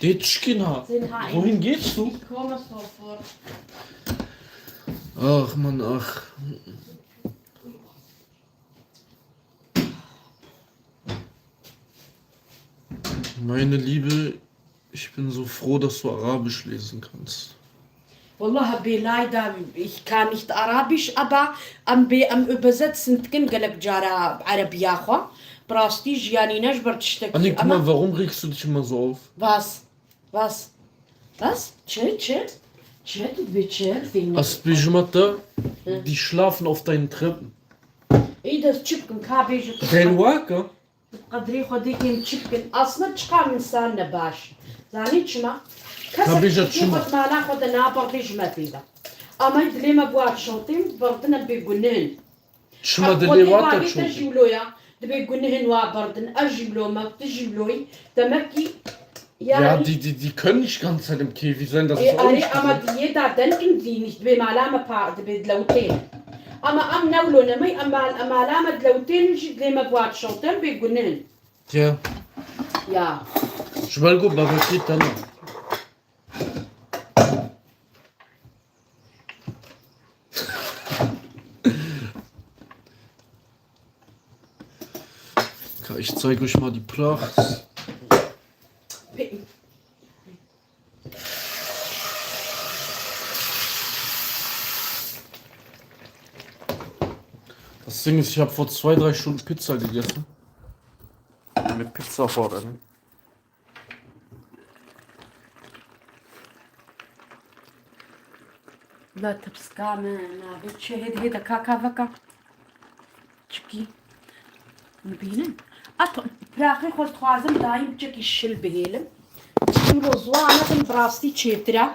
Tê çikî niha? Wohin gehst du? Ich komme sofort. Ach, Mann, ach. Meine Liebe, ich bin so froh, dass du Arabisch lesen kannst. Wallah, bê Layda, ich kann nicht Arabisch, aber em bê, em übersetzen dikin gelek cara erebiya xwe. Bi rastî jî yanî ne ji ber tiştekî, Anne, guck mal, warum regst du dich immer so auf? Was? Was? Was? Çi? Çi? Çi? Tu dibê çi? Fênî. As bêjima te, Hı. Die schlafen auf deinen Treppen. Î dest çi bikim, ka bêjim? Derwaka? Qedrê Xwedê kêm çi bikin? Aslında çiqa min sar ne baş. Zanî çima? Kesek Tabii, çi çima? Xwe mala xwe de naberdê ji me tê de. Ama dilê me bi wa şewtên, berdine bê gunin. Çima dilê wa te şewtên? Te jî wilo ya. Dibê gunin wa berdin. Ez jî wilo me, tu jî wiloyî. Demek ki Ya, yani die, die, die können nicht ganz Zeit im Käfig sein, das ist auch nicht gesund. E, ama diye da denkin die nicht. Dibê mala me pa, dibê dilewtên. Ama em ne wilo ne me, em mal-, em mala me dilewtên jî dilê me bi wa şewtên bê gunin. Ya. Ya. Ji ber ku bebekî te ne. Ka, ich zeig euch mal die Pracht. Das Ding ist, ich hab vor zwei, drei Stunden Pizza gegessen. Mit Pizza vorne. La tipska me navê çi hêd hêde kaka veka. Çikî. Bînin. At piraxê xwe dixwazim dayîm çekî şil bihêlim. Çilo ziwana bin bi rastî çêtir e.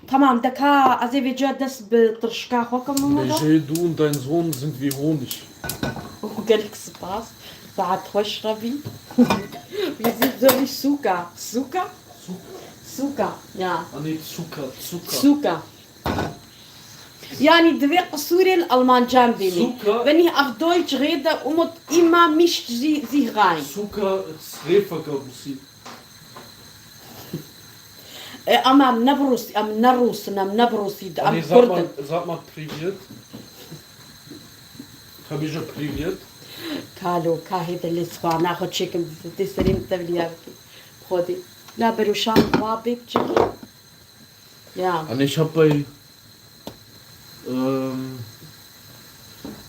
Tamam, deka ez ê vêca dest bi tirşika xwe kim Mehmet. Bêjê, du und dein Sohn sind wie Honig. Gelek spas. Saet xweş Rebî. Wî zî zor sûka. Sûka? Sûka. Sûka. Ya. Anî sûka, sûka. Sûka. Yani divê qisûrên Almancan bînî. Sûka. Wenn ich auf Deutsch rede, Umut, immer mischt sie sich rein. Sûka, rêfeka Rûsî. E, ama em ne bi Rûsî, em ne Rûs in, em ne bi Rûsî, em Kurd in. Anî, sag mal, sag mal, привет. Ka bêje привет. Kalo, ka hêde lê ziwana xwe çêkim, tê serê min tevliya bikî. Xwedê. La beroşan xwe bê biçikî. Ja. Anne, ich hab bei, ähm,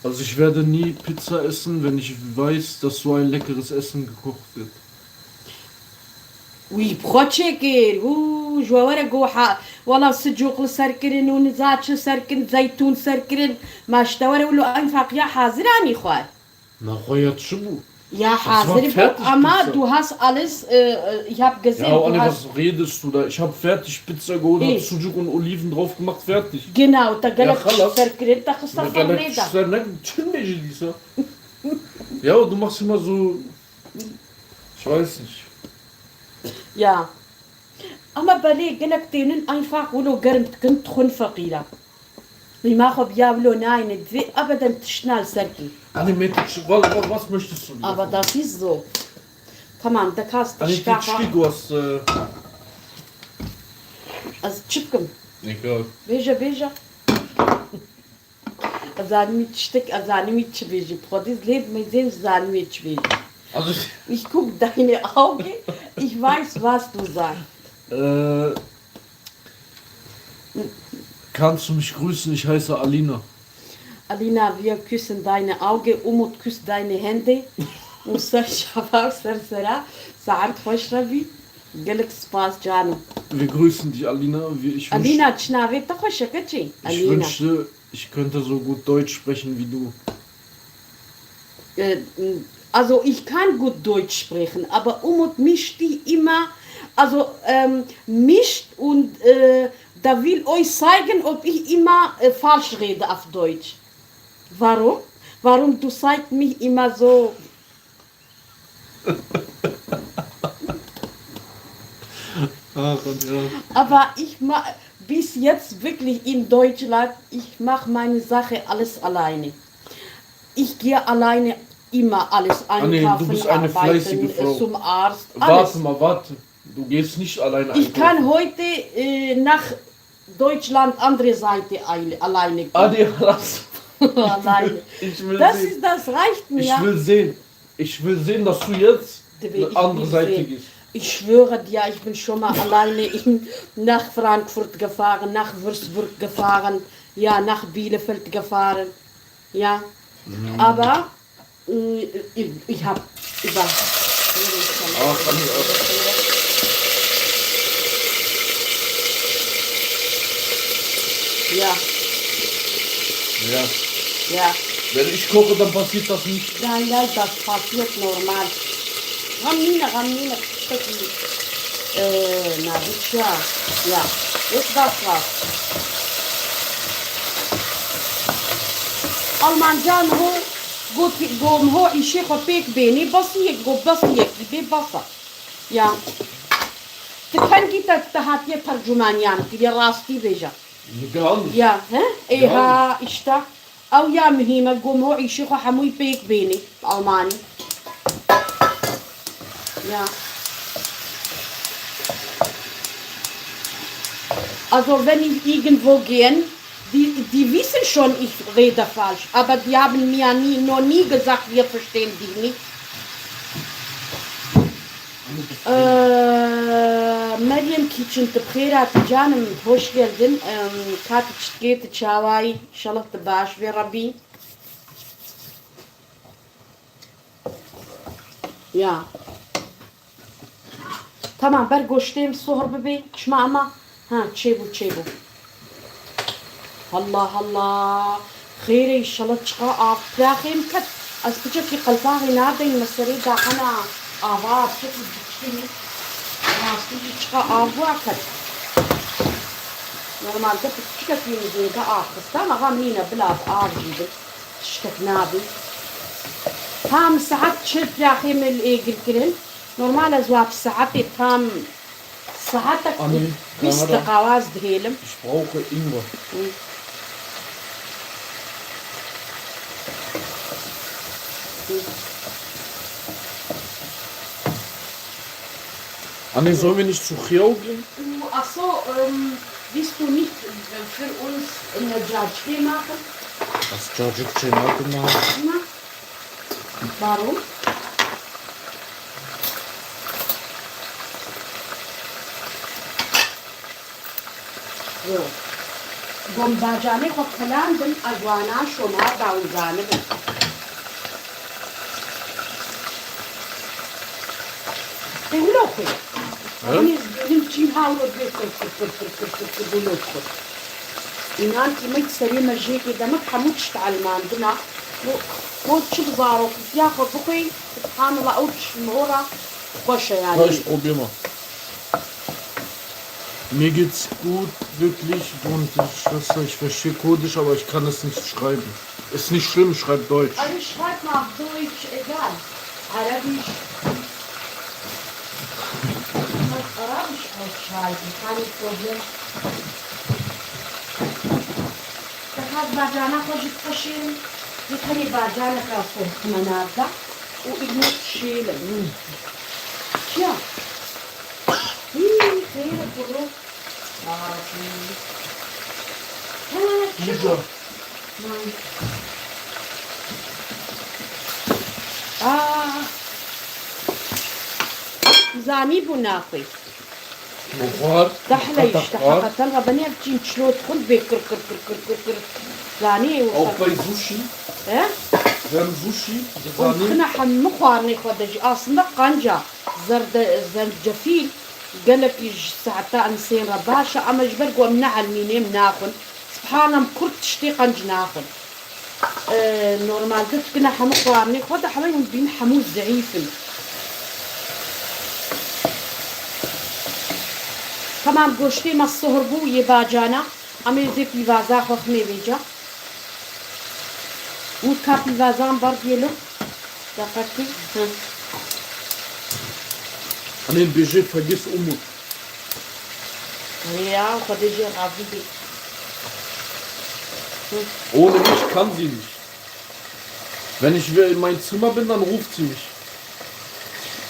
also ich werde nie Pizza essen, wenn ich weiß, dass so ein leckeres Essen gekocht wird. Wî bi xwe çêkir. Hû, ji we were goha. Wela sicoq li ser kirin û niza çi ser kirin, zeytûn ser kirin. Ma ji te were wilo ew faqiya hazir anî xwar. Naxwe ya çi bû? Ja, hazir, fertig, ama Pizza. Du hast alles, äh, äh, ich hab gesehen, ja, du Anne, hast was redest du da? Ich hab fertig Pizza geholt, hab Sucuk und Oliven drauf gemacht, fertig. Genau, da gelek, ja, xelas. Tişt derkirin, da xista fermê da. Gelek tişt der ne, çin meclisa. Ja, du machst immer so, ich weiß nicht. Ja. Ama belê gelek tênin einfach wilo germ dikin, dixwin feqîra. Qîma xwe biya wilo nayne, divê ebeden tiştna li ser kî. Anne, möchtest du, wa-, wa-, was möchtest du? Aber das ist so. Tamam, de kas. Anne, tişka xwe. Tişkî gost, äh, ez çi bikim? Egal. Bêje, bêje. Ez zanîmî tiştek, ez zanîmî çi bêjî. Xwedî lê mezên zanîmî çi bêjî. Also, ich guck deine Augen, ich weiß, was du sagst. Äh, kannst du mich grüßen? Ich heiße Alina. Alina, wir küssen deine Augen, Umut küsst deine Hände. Musa Şafak ser sera, saet xweş re bî. Gelek spas cano. Wir grüßen dich, Alina. Wir, ich wünsch-, Alina, çi navê te xweş e keçî? Ich Alina. Wünschte, ich könnte so gut Deutsch sprechen wie du. Äh, also ich kann gut Deutsch sprechen, aber Umut mischt die immer, also, ähm, mischt und, äh, da will euch zeigen, ob ich immer, äh, falsch rede auf Deutsch. Warum? Warum du zeigst mich immer so? Ach, und ja. Aber ich ma-, bis jetzt wirklich in Deutschland, ich mach meine Sache alles alleine. Ich gehe alleine immer alles einkaufen, arbeiten, äh, zum Arzt, alles. Anne, du bist eine fleißige Frau. Warte mal, warte. Du gehst nicht alleine einkaufen. Ich kann heute, äh, nach Deutschland, andere Seite eile-, alleine gehen. Hadi, lass. Alleine. Ich will sehen. Das ist, das reicht mir. Ich will sehen. Ich will sehen, dass du jetzt eine andere Seite gehst. Ich schwöre dir, ich bin schon mal alleine in, nach Frankfurt gefahren, nach Würzburg gefahren, ja, nach Bielefeld gefahren. Ja. Mhm. Aber Mm, ich, ich hab über. Ach, Anni, ach. Ja. Ja. Ja. Wenn ich koche, dann passiert das nicht. Nein, nein, das passiert normal. Ramine, Ramine, peki. Ee, na, hiç ya. Ya. Ist das was? Almancan ho. Got, got ho îşê xwe pêk bênê, bes yek, got bes yekî bê bes e. Ya. Ti kengî te, te hatiye tercumaniyan kiriye, rastî bêje. Nigan. Ya, he? Ê ha, işte. Ew ya muhîm e, got ho îşê xwe hemûyî pêk bênê, bi almanî. Ja. Also, wenn ich irgendwo gehen, die, die wissen schon, ich rede falsch, aber die haben mir nie, noch nie gesagt, wir verstehen dich nicht. Ee, Meryem Kitchen, tu bi xêr hatî canim, hoş geldin. Em, ka tu çitkê, tu çawayî, inşallah tu baş bê Rebî. Ya. Tamam, ber goştê min sohr bibe, çima ama, ha, çêbû, çêbû. Allah Allah. Xêr e, inşallah çiqa av piraxê min ket. Ez piçekî qelpaxê nadeyim, me serê daxena ava, piçekî dikişînî. Rastî jî çiqa av wa ket. Normalde piçekî min zêde av xista, me va mîne bila av jî bin. Tiştek nabî. Tam saet çil piraxê min li êgil kirin. Normal ez wek saetê tam saetek bîst deqa waz dihêlim. Ich brauche Ingwer. Hı. Hı. Anne, sollen wir nicht zu Chiao gehen? Du, ach so, ähm, willst du nicht, äh, für uns eine Cacık machen? Was Cacık machen? Na? Warum? Yo. Gom bacanê xwe kilandin, ez wana şoma da û zanibin. Te wilo xwe. He? Hûn ê zibênin çîn ha wilo dibê kur, kur, kur, wilo dikur. Înan kî me serê me jêkê demek hemû tişt elmandina. Bo, bo çi bi zarokîtiya xwe bixwîn, subhanallah, ew çi ji min re xweş e yani. Reis problema. Mir geht's gut, wirklich. Und ich, was, ich verstehe Kurdisch, aber ich kann es nicht schreiben. Ist nicht schlimm, schreib Deutsch. Also schreib mal auf Deutsch, egal. Arabisch. Du kannst Arabisch aufschreiben, kein Problem. Dixwaz bacana xwe jî biqeşêrim. Yê tenê bacaneka xwe dixime nav de û îdnê dişêlim. Çiya? Hî, xêr e kuro. Ya Rabbî. Ha, çi bu? Aa. Zanî bû naxwî. Buxar. Dahle işte, heqeten Rabbî ev çîn çilo dixwin bê kir, kir, kir. Zanî ew. Ew pey Sushi. He? Hem Sushi, zanî. Dixine hemû xwarinê xwe de jî. Aslında qanca, zerde-, zencefîl, gelekî ji saeta em sên re baş e, ama ji ber ku em ne elmînê em naxwin. Subhana em kurd tiştê qenc naxwin. Ee, normalde dikine hemû xwarinê xwe de hemû hûn dibînin hemû zeîf in. Tamam, goştê me sihr bû yê bacana. Em ê zê pîvaza xwe ximê vêca. Û ka pîvazan ber diyê lo. Deqekî. Hı. Em ê bêjê fegis Umut. Heye ya, Xwedê jê razî bî. Ohne mich kann sie nicht. Wenn ich will, mein Zimmer bin, dann ruft sie mich.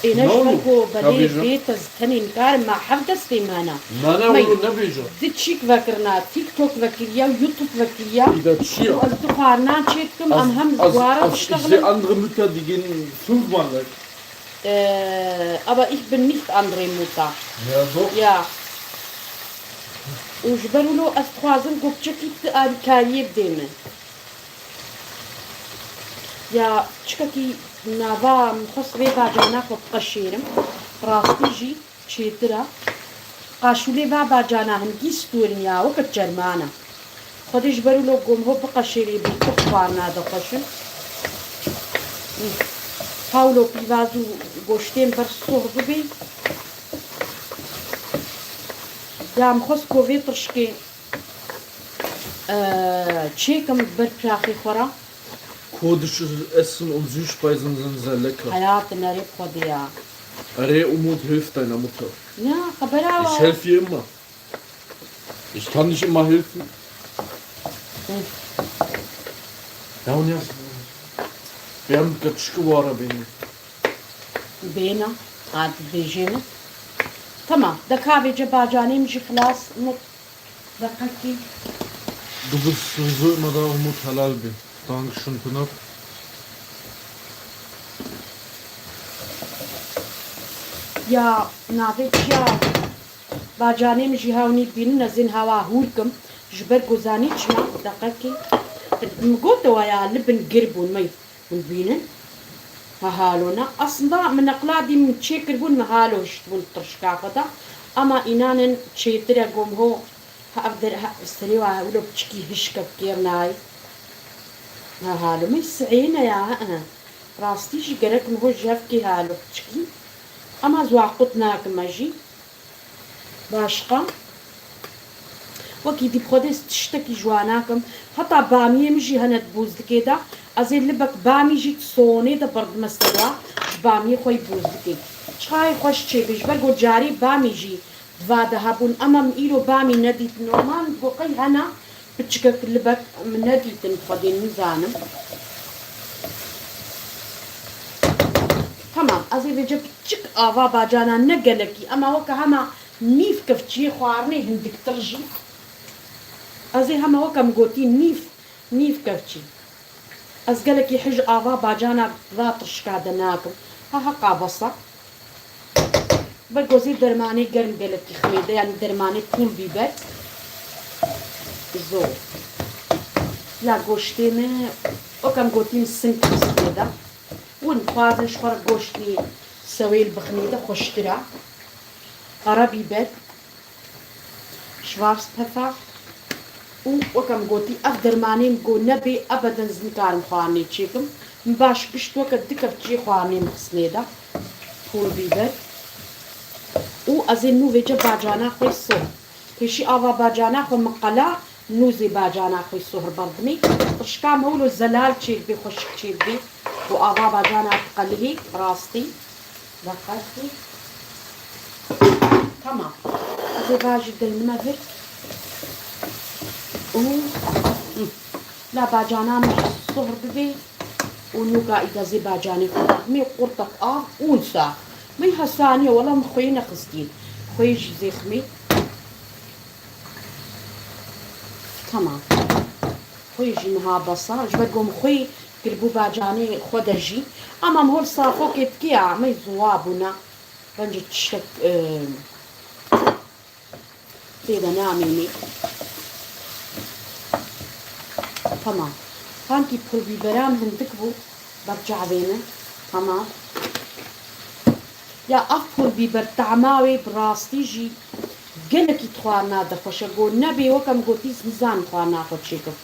Ê ne ji ber ku belê bê te tenê nikarim me heft destê me hene. Na, na, onu nebêje. Di çîk vekirina, TikTok vekiriya, YouTube vekiriya. Îda çi ya? Û ez du xwarinan çêdikim, em hem wara diştexilin. Ich sehe andere Mütter, die gehen fünfmal weg. Ee, aber ich bin nicht andere Mutter. Ja, doch. Ya. Û ji ber wilo ez dixwazim ku piçekî tu alîkariyê bidê min. Ya, çikekî nava min xwest vê bacana xwe biqeşêrim. Rastî jî çêtir e. Qaşûlê va bacana hingî stûrin ya, weke çerman e. Xwedê ji ber wilo gom ho biqeşêrê bî tu xwarina de xweş in. Hawlo pîvaz û goştên ber soh bibî. Ya min xwest ku vê tirşkê, e, çêkim ber piraxê xwe re. Kurdisch Essen und Süßspeisen sind sehr lecker. Hayatım, erê bi Xwedê ya. Erê Umut, hilf deiner Mutter. Ya, xebera wa. Ich helfe ihr immer. Ich kann nicht immer helfen. Hı. Ya, und jetzt, wir haben gerade Schwara wegen. Bêna, ha, dibêjê min. Tamam, de ka vêce bacanê min jî xilas, Umut. Deqekî. Du bist sowieso immer da, Umut, helal bin. Dankeschön, Pınar. Ya, navê çi ya? Bacanê min jî hewnî bînin, ez ên hewa hûr kim. Ji ber ku zanî çima? Deqekî. Min gote wa ya, li bin gir bûn, mey. Hûn bînin? Ha, halo ne. Aslında min neqla dî min çêkirbûn, min halo hiştibûn tirşka xwe de. Ama înanin çêtir e, gom ho. Ha, ev der-, ha, serê wa wilo piçikî hişkek kêr nayê. Ha, halo min sihê ne ya, ha, ha. Rastî jî gerek min ho ji hevkê halo piçikî. Ama ez wa qut nakim e jî. Başqa. Wekî dî bi Xwedê tiştekî ji wan nakim. Heta bamiyê min jî hene di bûzdikê de. Ez ê libek bamî jî di sonê de berdime ser wa. Ji bamiyê xwe yî bûzdikê. Çixayê xweş çêbê. Ji ber ku carê bamî jî di va de hebûn. Ema min îro bamî nedît. Normal min got qey hene. Piçikek libek min nedîtin, Xwedê nizanim. Tamam, ez ê vêce piçik ava bacana, ne gelekî, ema weke hema nîv kevçiyê xwarinê hindiktir jî. Ez ê hema weke min gotî nîv, nîv kevçî. Ez gelekî hij ava bacana va tirşika de nakim. Ha, heqa bes e. Ber ku ez ê dermanê germ gelekî ximê de, yanî dermanê pul bîber. Zor. La goştê me, wek em gotîn, sink ximê de. Hûn dixwazin ji xwe re goştê sewêl bixinê de xweştir e. Qara bîber. Schwarzpfeffer. Û weke min gotî, ev dermanên ku nebê ebeden ez nikarim xwarinê çêkim. Min baş gişt weke du kevçiyê xwarinê min xistnê de. Pul bîber. Û ez ê nû vêce bacana xwe soh. Pêşî ava bacana xwe min qela, nû zê bacana xwe soh berdimê. Tişka me wilo zelal çêdibê, xweşik çêdibê. Û ava bacana diqelihê, rastî. Deqetî. Tamam. Ez ê vajî deynime vir. Û, hı. La bacana min sohr bibê. Û nûka îda zê bacanê xwe. Mê qurtek av û sax. Min hesaniye, wela min xweyê nexistî. Xweyê jî zêxmê. Tamam. Xweyê jî niha besa. Ji ber ku min xweyê kiribû bacanê xwe de jî. Ama min hol safokê dikê ya, me ziwa bûna. Bence tiştek, e, tê de namênê. Tamam. Sankî pul bîberan hindik bû. Berçavê min. Tamam. Ya ev pul bîber tahma wê bi rastî jî gelekî di xwarina de xweş e. Got nebê weke min gotî ez nizanim xwarina xwe çêkim.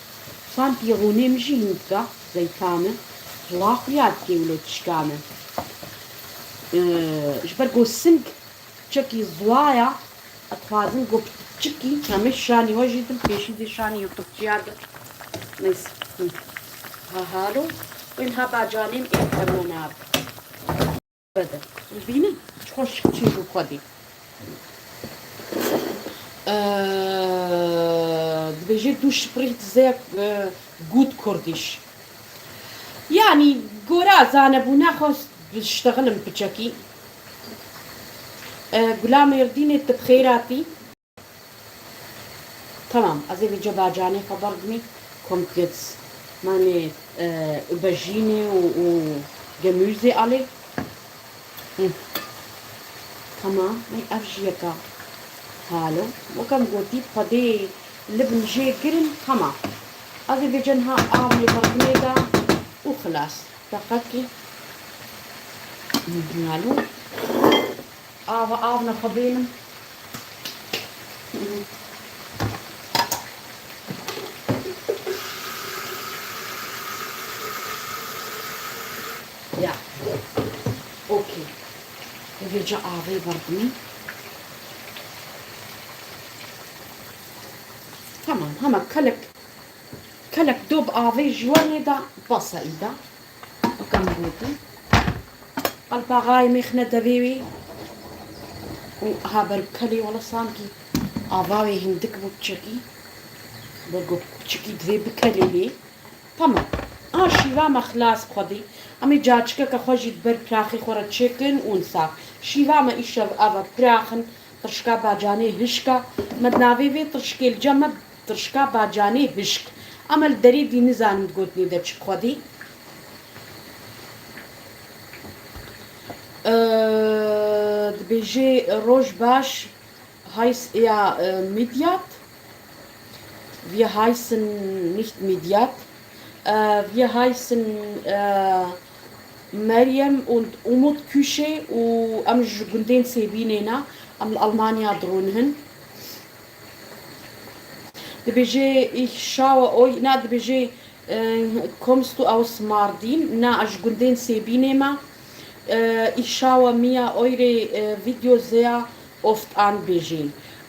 Sankî rûnê min jî hîn dika zeyta min. Ziwa xuya dikê wilo tişka min. Ee, ji ber got sing çekî ziwa ya. Ez dixwazim got piçikî, em ê şanî we jî dim, pêşî zê şanî YouTube çiya dim. Neyse. Hı. Ha halo. Wên ha bacanên ê temena. Bede. Bînin. Çi xweşik çêbû xwedî. Ee, dibêje du Sprich sehr, e, gut Kurdisch. Yanî, gora zanebûna xwe biştexilim piçekî. E, Gula Mêrdînê, tu bi xêr hatî. Tamam, ez ê vêce bacanê xwe berdimî. Komkets. Manê, e, bejînê û, û gemûzê alê. Hı. Tamam, ey ev jî yeka. Halo. Weke min gotî, xwedê li bin jê girin, tamam. Ez ê vêce niha avê berdimê de û xilas. Deqekî. Halo. Ava, avna xwe bênim. Ya. Okey. Vêca avê berdimî. Tamam, hema kelek, kelek dob avê ji we nêda, basa îda. Weke min gotî. Qelpaxayê mêxine devê wê û ha ber kelê wele sankî ava wê hindik bû piçekî. Ber ku piçekî divê bikelê lê. Tamam. A şîva me xilas bi xwedî. Em ê caçikeke xwe jî di ber piraxê xwe re çêkin û nisax. Şîva me îşev ev e, piraxin, tirşka bacanê hişka. Me di navê vê tirşkê li cem me tirşka bacanê hişk. Em li derê dî nizanin di gotinê de çi bi xwedî. Ee, dibêjê roj baş, heis ya, e, Midyat. Wir heißen nicht Midyat. Äh, wir heißen, äh, Meryem und Umut Küçe û em ji gundên Sêbînê ne, em li Almanya dirûnihin. Dibêje, ich schaue euch, na, dibêje, äh, kommst du aus Mardin? Na, ez ji gundên Sêbînê me. Äh, ich schaue mir eure, äh, Video sehr oft an, bêjê.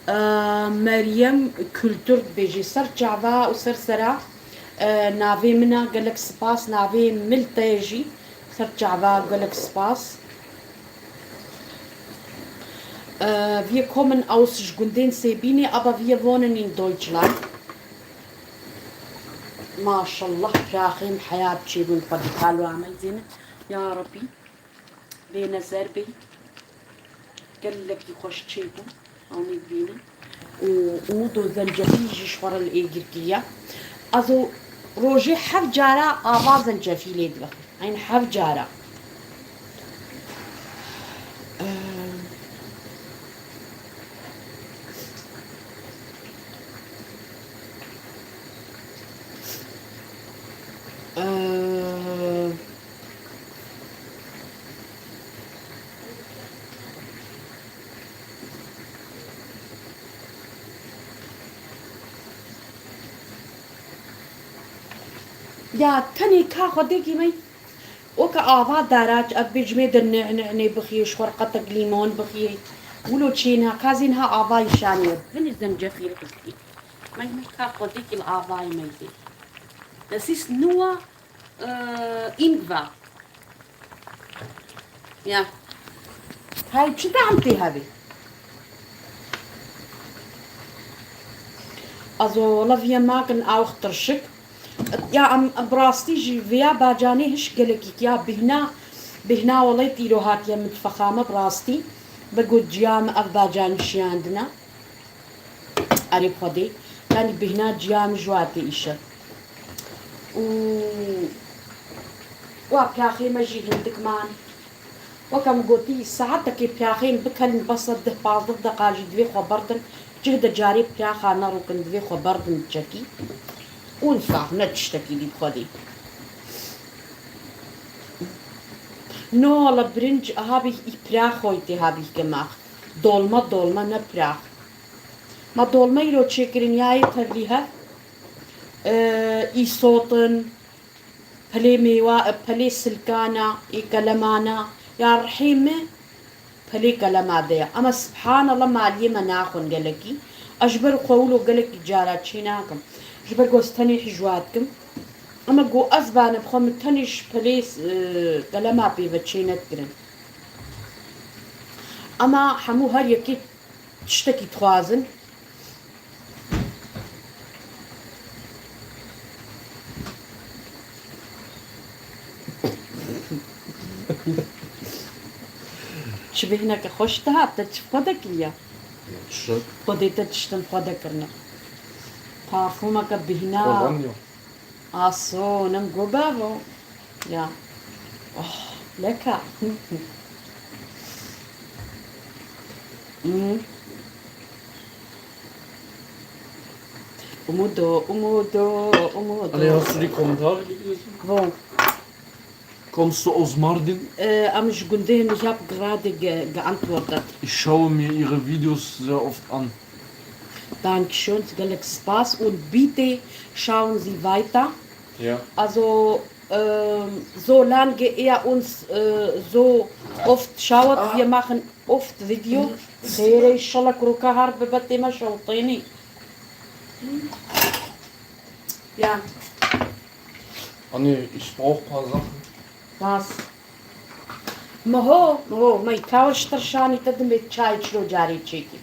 Ee, Meryem Kultur dibêjê, ser çava û ser sera, e, navê min e, gelek spas, navê min te ye jî, ser çava, gelek spas. Ee, wir kommen aus, ji gundên Sêbînê, aber wir wohnen in Deutschland. Maşallah, piraxên heya çêbûn xwe di kalo Amedê ne. Ya Rebî. Bê nezer bê. Gelekî xweş çêbû. Ewnî dibînin. Û, û do zencefîl jî ji xwe re li êgir kiriye. Ez û rojê heft cara ava zencefîlê dibixim. Eyn heft cara. Ehm. Ehm. Ya tenê ka xwedêkî me weke ava darac, ev bêjmê de neh neh nê bixiyê, ji xwe re qetek lîmon bixiyê. Wilo çêna ka zî niha avayî şanê ye. Hinî zencefîl bixiyê. Me me ka xwedêkî li avayî me dê. Das ist nur, äh, Ingwer. Ya. Hay çi tam tê hebê? Also, wala viya makin awix tirşik. Ya em, em bi rastî jî viya bacanê hiş gelekî ya bihna, bihna welê tîro hatiye mitfexa me bi rastî. Be got ciya me ev bacanî şiyandine. Erê Xwedê, yanî bihna ciya min ji wa tê îşe. Û wa piyaxê me jî hindik man. Weke min gotî, saetekê piyaxên bikelin bes e, deh pazdeh deqa jî divê xwe berdin. Cih de carê piyaxa nerûkin, divê xwe berdin çekî. Û nisa ne tiştekî dî bi Xwedê. No, la birinc, ha bî î piraxoy tê, ha bî gemax. Dolma, dolma, ne pirax. Ma dolma îro çêkirin ya yê tevlî hev, e, îsot in, pelê mêwa, e, pelê silkana, ê kelemana, ya rihê min pelê kelema de ye. Ama subhanallah maliyê me naxwin gelekî. Ez ji ber xwe wilo gelekî cara çê nakim. Ji ber ku ez tenê hijwa dikim. Ama ku ez bane bi xwe min tenê ji pelê, e, kelema pê ve çê nedikirin. Ama hemû her yekê tiştekî dixwazin. Çi bêhneke xweş dihat, te çi xwe dekiriya? Çi? Xwedê te tiştin xwe dekirine. Parfumeke bîhna. Kolonyo. Aso, nem go bavo. Ya. Oh, lecker. Mm. Umudo, umudo, umudo. Anne, hast du die Kommentare gelesen? Wo? Kommst du aus Mardin? Äh, am ji gundê hin, ich hab gerade ge-, geantwortet. Ich schaue mir ihre Videos sehr oft an. Dankeschön, gelek spas und bitte schauen Sie weiter. Ja. Also, ähm, solange ihr uns, äh, so oft schaut, wir machen oft Video. Xêr e, inşallah kuroka har bibe tê me şewtênî. Ya. Anne, ich brauch paar Sachen. Was? Meho, meho, mey kawir ji tirşanî te dimê çay çilo carê çêkî.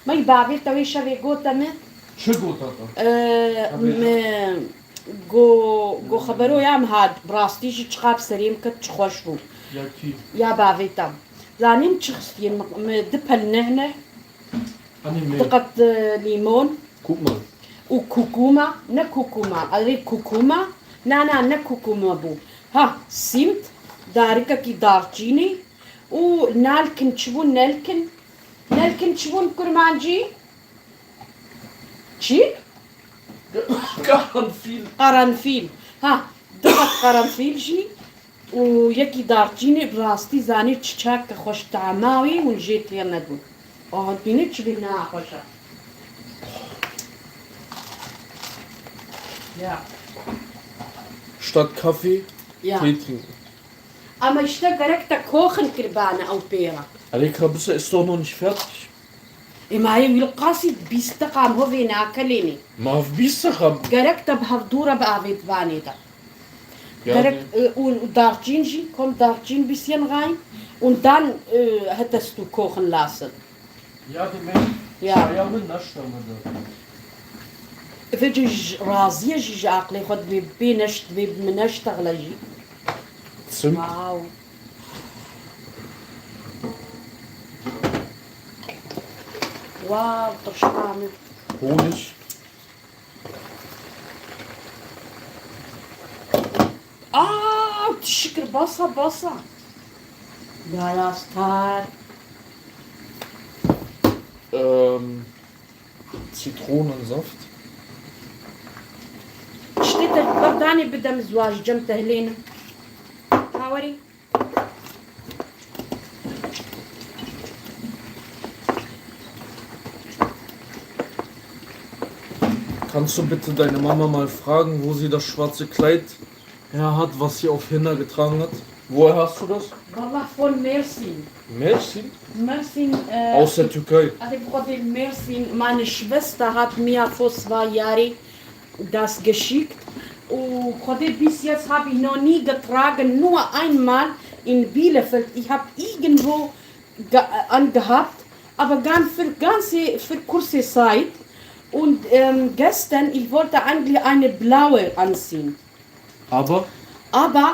Mey bavê te wê şevê gote me. Çi gote te? Ee, me go, go xebero ya me hat, bi rastî jî çiqap serê min ket, çi xweş bû. Ya kî? Ya bavê te. Zanîn çi xistiyên min, me di pel neh neh. Anî me. Diqet, e, lîmon. Kukma. Û kukuma, ne kukuma, erê kukuma. Na, na, ne kukuma bû. Ha, sîmt, darikekî darçînî û nalkin çi bû, nelkin? Nelkin çi bûn kurmancî? Çi? Karanfîl. Qaranfîl. Ha, diqet qaranfîl jî. Û yekî darçînê bi rastî zanî çiçek ke xweş tama wî hûn jê têr nebûn. Aha, bînî çi bîhna xweş e. Ya. Statt Kaffee, Ya. Tee trinken. Ama işte gerek te kochen kirbane ew pêra. Alika, bise ist doch noch nicht fertig. Ê, ma yê wî li qasî bîst deqa em ho vê nakelênê. Ma ev bîst deqa. Gerek te bi hevdû re bi avê dibanê de. Ya Gerek, de. E, û, û darçîn jî, kom darçîn bisschen rein und dann, e, hättest du kochen lassen. Ya de me Ya. Çaya min neştemidi. Vêce ji, razî ye jî ji aqlê xwe dibê bê neşt, dibê bi min neştexile jî. Çim? Wow. Wow, tirşiqa min. Honig. Aa, şikir basa, basa. Gaya star. Ähm, Zitronensaft. Tiştê te berdanê bide min, ziwa ji cem te hilênim. Hawerî. Kannst du bitte deine Mama mal fragen, wo sie das schwarze Kleid Er hat, was hier auf Hinner getragen hat. Woher hast du das? Wallah, von Mersin. Mersin? Mersin, äh, Aus der Türkei. Also, ich wollte Mersin, meine Schwester hat mir vor zwei Jahren das geschickt. Und heute bis jetzt habe ich noch nie getragen, nur einmal in Bielefeld. Ich habe irgendwo ge- angehabt, aber ganz für, ganze, für kurze Zeit. Und ähm, gestern, ich wollte eigentlich eine blaue anziehen. Aber, Aber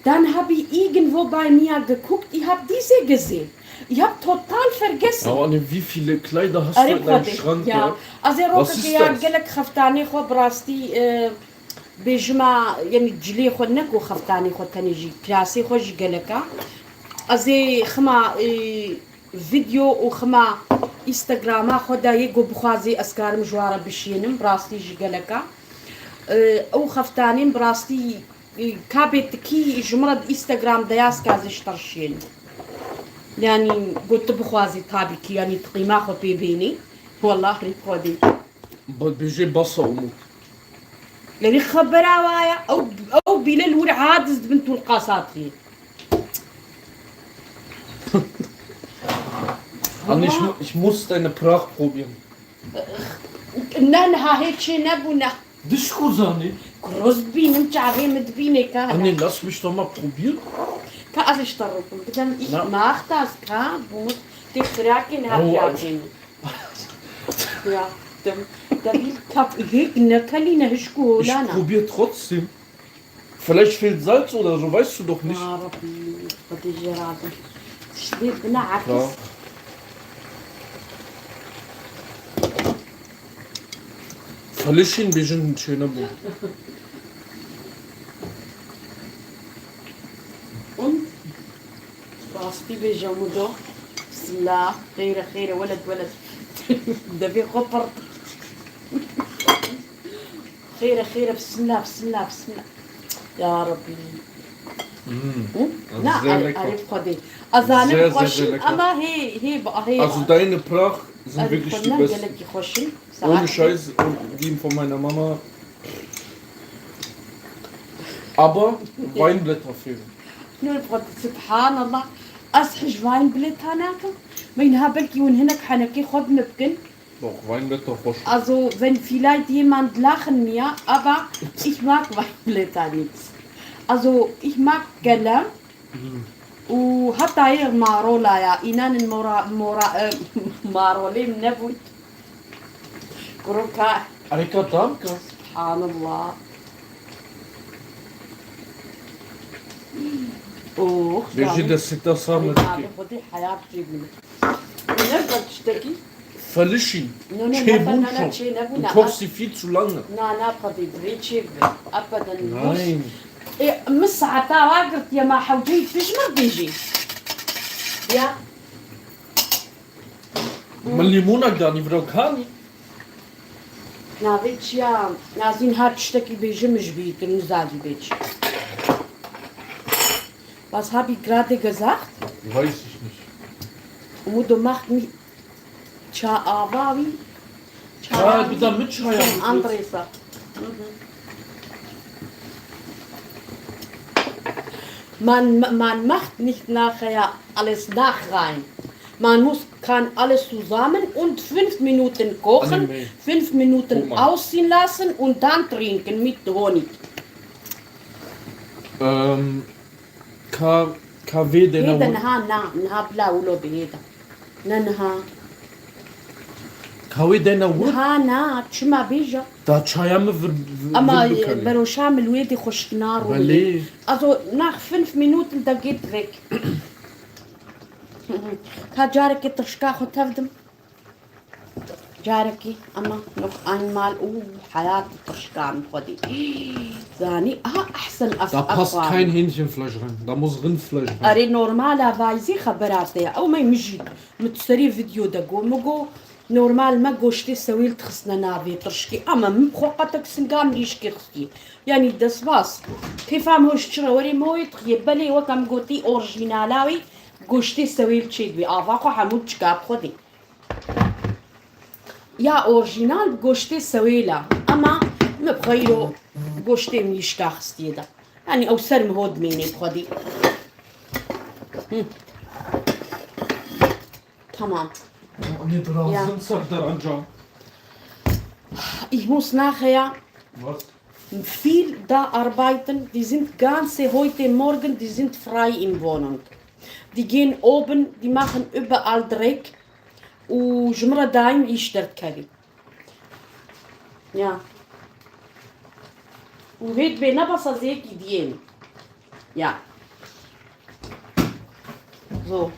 dann habe ich irgendwo bei mir geguckt, ich habe diese gesehen. Ich habe total vergessen. Ja, Anne, wie viele Kleider hast du in deinem Schrank? Ja. Ja? Also, Was ist Rocket, ja, das? Gelek Haftani, Khobrasti, äh, Bejma, yani, Cili, Khoneko Haftani, Khotani, Ji, Klasi, Khoj, Geleka. Also, Khma, äh, Video û xima Instagrama xwe de yê ku bixwazî ez karim ji wan re bişînim, bi rastî ji geleka. Ew xeftanên bi rastî kabê tikî ji min re di Instagram de ya ez ka zî ji te re şênim. Yanî ku tu bixwazî tabî kî, yanî tu qîma xwe pê bênî. Wallah rî xwedî. Bêjê basa Umut. Yanî xebera wa ye, ew, ew bîle li wir adiz dibin tu li qasatiyê. Anne, ich, mu- ich muss deine Pracht probieren. Ne niha hê çê nebûne. Dişku zanî. Kuroz dibînim çavê min dibîne ka. Anne, lass mich doch mal probieren. Ka ez ji te re bidim. Ich Na. Mach das ka bû. Tê firakê niha Oh, firakê min. Ya, dem. Debî kap hêk nekelîne hişku Ich holana. Probier trotzdem. Vielleicht fehlt Salz oder so, weißt du doch nicht. Ya Rabbi, Xwedê jê razî. Tiştê bine Ja. akis. Felişîn bêjin çênebû. Un rastî bêje Mudo. Bismillah. Xêre xêre weled weled. Devê xwe pir. Xêre xêre bismillah bismillah bismillah. Ya Rabbi. Hmm. Hı? Na Sehr lecker. Arif Xwedê. Azanim Sehr, sehr, xweşin sehr lecker. Ama hê hê ba hê. Also deine Pracht sind Arif wirklich die Xwedê besten. Gelekî xweşin. Ohne Saat. Scheiß, und die von meiner Mama. Aber Weinblätter fehlen. Nur Xwedê, subhanallah. Ez hej Weinblätter nakim. Min ha belkî hûn hinek henekê xwe bi min bikin. Doch, Weinblätter hoş. Also, wenn vielleicht jemand lachen mir, aber ich mag Weinblätter nicht. Also, ich mag Gelem und hata yê marola ya. İnanın mora, mora, e, marolê min nebût. Kuroka. Alika danka. Subhanallah. Oh, Bêjî de sita sar me dikî. Xwedê heyat çêbûne. Ne tiştekî? Felişîn. No, no, Çêbûn ne, ne, ne, çok. çê nebûne. Du kochst sie viel zu lange. Na, na, Xwedê, divê çê bibe. Ebeden. Nein. E, min saeta wa girtiye, ma hewceyî tu ji min bêjî. Ya. Min lîmonek danî vira kanî. Navê çiya? Nazîn her tiştekî bêjim ji bîr kir, nizanî bê çi. Was habe ich gerade gesagt? Weiß ich nicht. Mudo macht mich ça ava wî. Ha, bir de min çaya Andresa. Man, man macht nicht nachher alles nachrein. Man muss, kann alles zusammen und fünf Minuten kochen, Anime. Fünf Minuten Guck mal. Ausziehen lassen und dann trinken mit Honig. Ähm, ka, ka vê dene Hêde wur. Niha na, niha bila wilo bi hêde. Ne niha. Ka wê dene wur. Niha na, çima bêje? Da çaya min vir, vir, Ama vir bikanî. Beroşa min wê dê xweşik na rû. Belê. Also nach fünf Minuten da geht weg. Ka carekê tirşka xwe tevdim. Carekê ama noch einmal û heyat tirşka min xwedî. Zanî, aha, ehsen as. Da passt kein Hähnchenfleisch rein. Da muss Rindfleisch rein. Erê normal a vayzî xebera te ya. Ew me min jî min tu serê video de got. Min got normal me goştê sewêl dixistine navê tirşkê. Ama min xwe qetek singa mirîşkê xistî. Yanî desbas. Kêfa min hoş çi re werê min wê dixiye. Belê weke min gotî orjînala wî goştê sewêl çêdibî. Ava xwe hemû çika bi xwedê. Ya orjînal bi goştê sewêl e. Ema min bi xwe îro goştê mirîşka xistiye de. Yani ew ser min ho dimînê bi xwedî. Hı. Tamam. Anê dirazin ser derencan. Ich muss nachher Was? Viel da arbeiten, die sind ganze heute Morgen, die sind frei in Wohnung. Die gehen oben, die machen überall Dreck. û ji min re daîm îş derdikevî. Ya. Û hê dibê ne basa zêkî diyê min. Ya. So.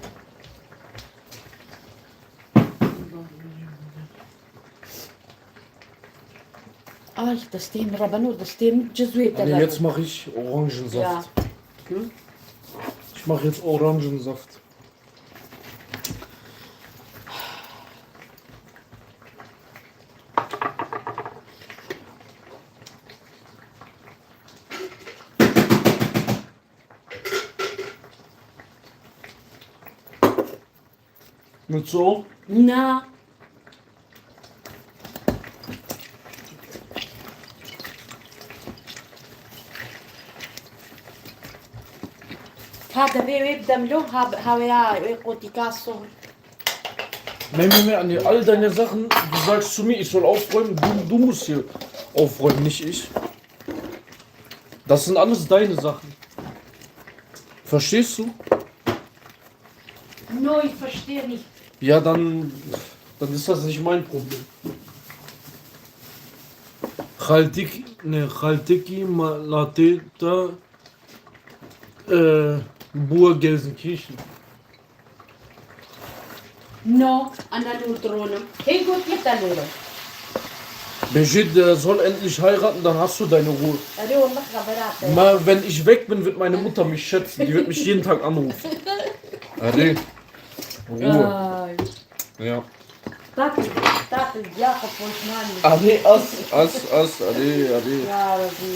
Ay, destê min re beno, destê min cizwê te. Anne, jetzt mache ich Orangensaft. Ja. Hm? Ich mache jetzt Orangensaft. Mit so? Na. Ka devê wê bidem lo, ha, ha wê ya, wê qotika sohr. Meme, Meme, Anne, all deine Sachen, du sagst zu mir, ich soll aufräumen, du, du musst hier aufräumen, nicht ich. Das sind alles deine Sachen. Verstehst du? No, ich verstehe nicht. Ja, dann, dann ist das nicht mein Problem. Xaltîk, ne, xaltîkî ma-, latê te, e, bûye Gelsenkirchen. No, ana nur dronim. Hey, gut, jetzt da nur. Bêjî, der soll endlich heiraten, dann hast du deine Ruhe. Erê, wallah, xebera te. Ma, wenn ich weg bin, wird meine Mutter mich schätzen. Die wird mich jeden Tag anrufen. Erê. Ruhe. Ay. Ja. Tatil, tatil, ya, xwepoşman. Erê, as, as, as, erê, erê. Ya Rabbi.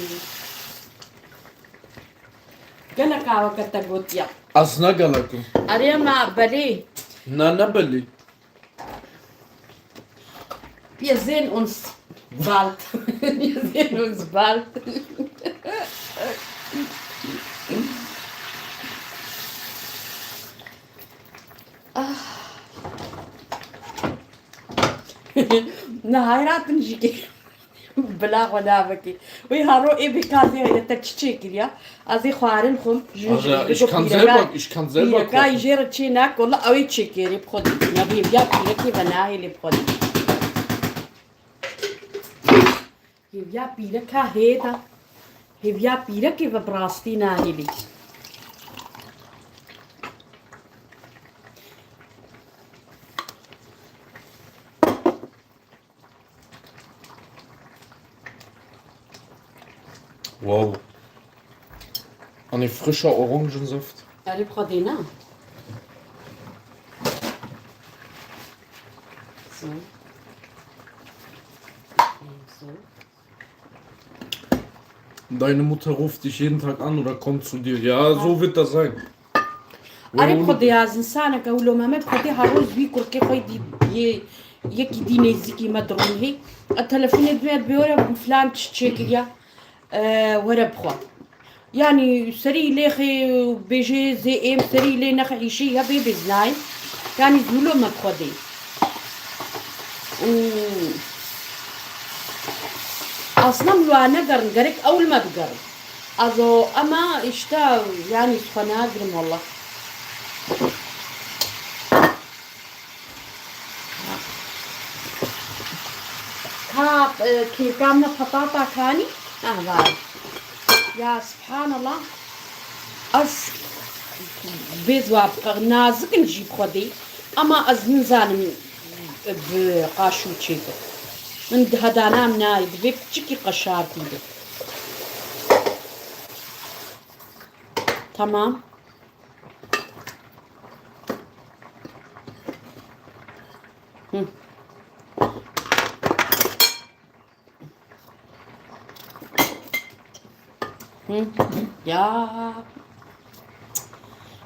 Gelek aweke te gotiya. Ez ne gelek im. Erê, ma belê. Na, ne belê. Wir sehen uns bald. Wir sehen uns bald. Ah. Ne hayratın jike. Bila xwe navekî. Wî haro ê bê ka zê te çi çêkiriya? Ez ê xwarin xwim. Jin jin Alter, ich kann selber, ich kann selber kochen. Pîreka jê re çê nak, wala ew ê çêkirî bi xwe dî. Ne bi hêviya pîrekê ve nahêlê bi xwe dî. Hêviya pîreka hê de. Hêviya pîrekê ve bi rastî nahêlî. Wow. Anne, frischer Orangensaft. Erê bi xwe dê ne? So. So. Deine Mutter ruft dich jeden Tag an oder kommt zu dir. Ja, so wird das sein. Erê bi Xwedê, ez însaneke wilo me, me bi Xwedê her roj wî kurkê xwe dî yê yekî dî nêzîkî me dirûn hê. E, telefonê dime dibê were filan çi çêkiriya, e, were bixwe. Yanî serî lê xê bêjê zê êm serî lê nexe îşî ya bê bêznayê. Yanî wilo me bi Xwedê. Û aslında min wa negerin, gerek ew li me bigerin. Also, ema işte, yani, ji xwe nagirim wallah. Ka, e, kêka min patata kanî? Ah, var. Ya, subhanallah. Ez bêz wa nazik in jî bi Xwedê. Ama ez nizanim bi qaşû çêkim. Min hedana min nayê, divê piçikî qeşartî be. Tamam. Hı. Hı. Ya.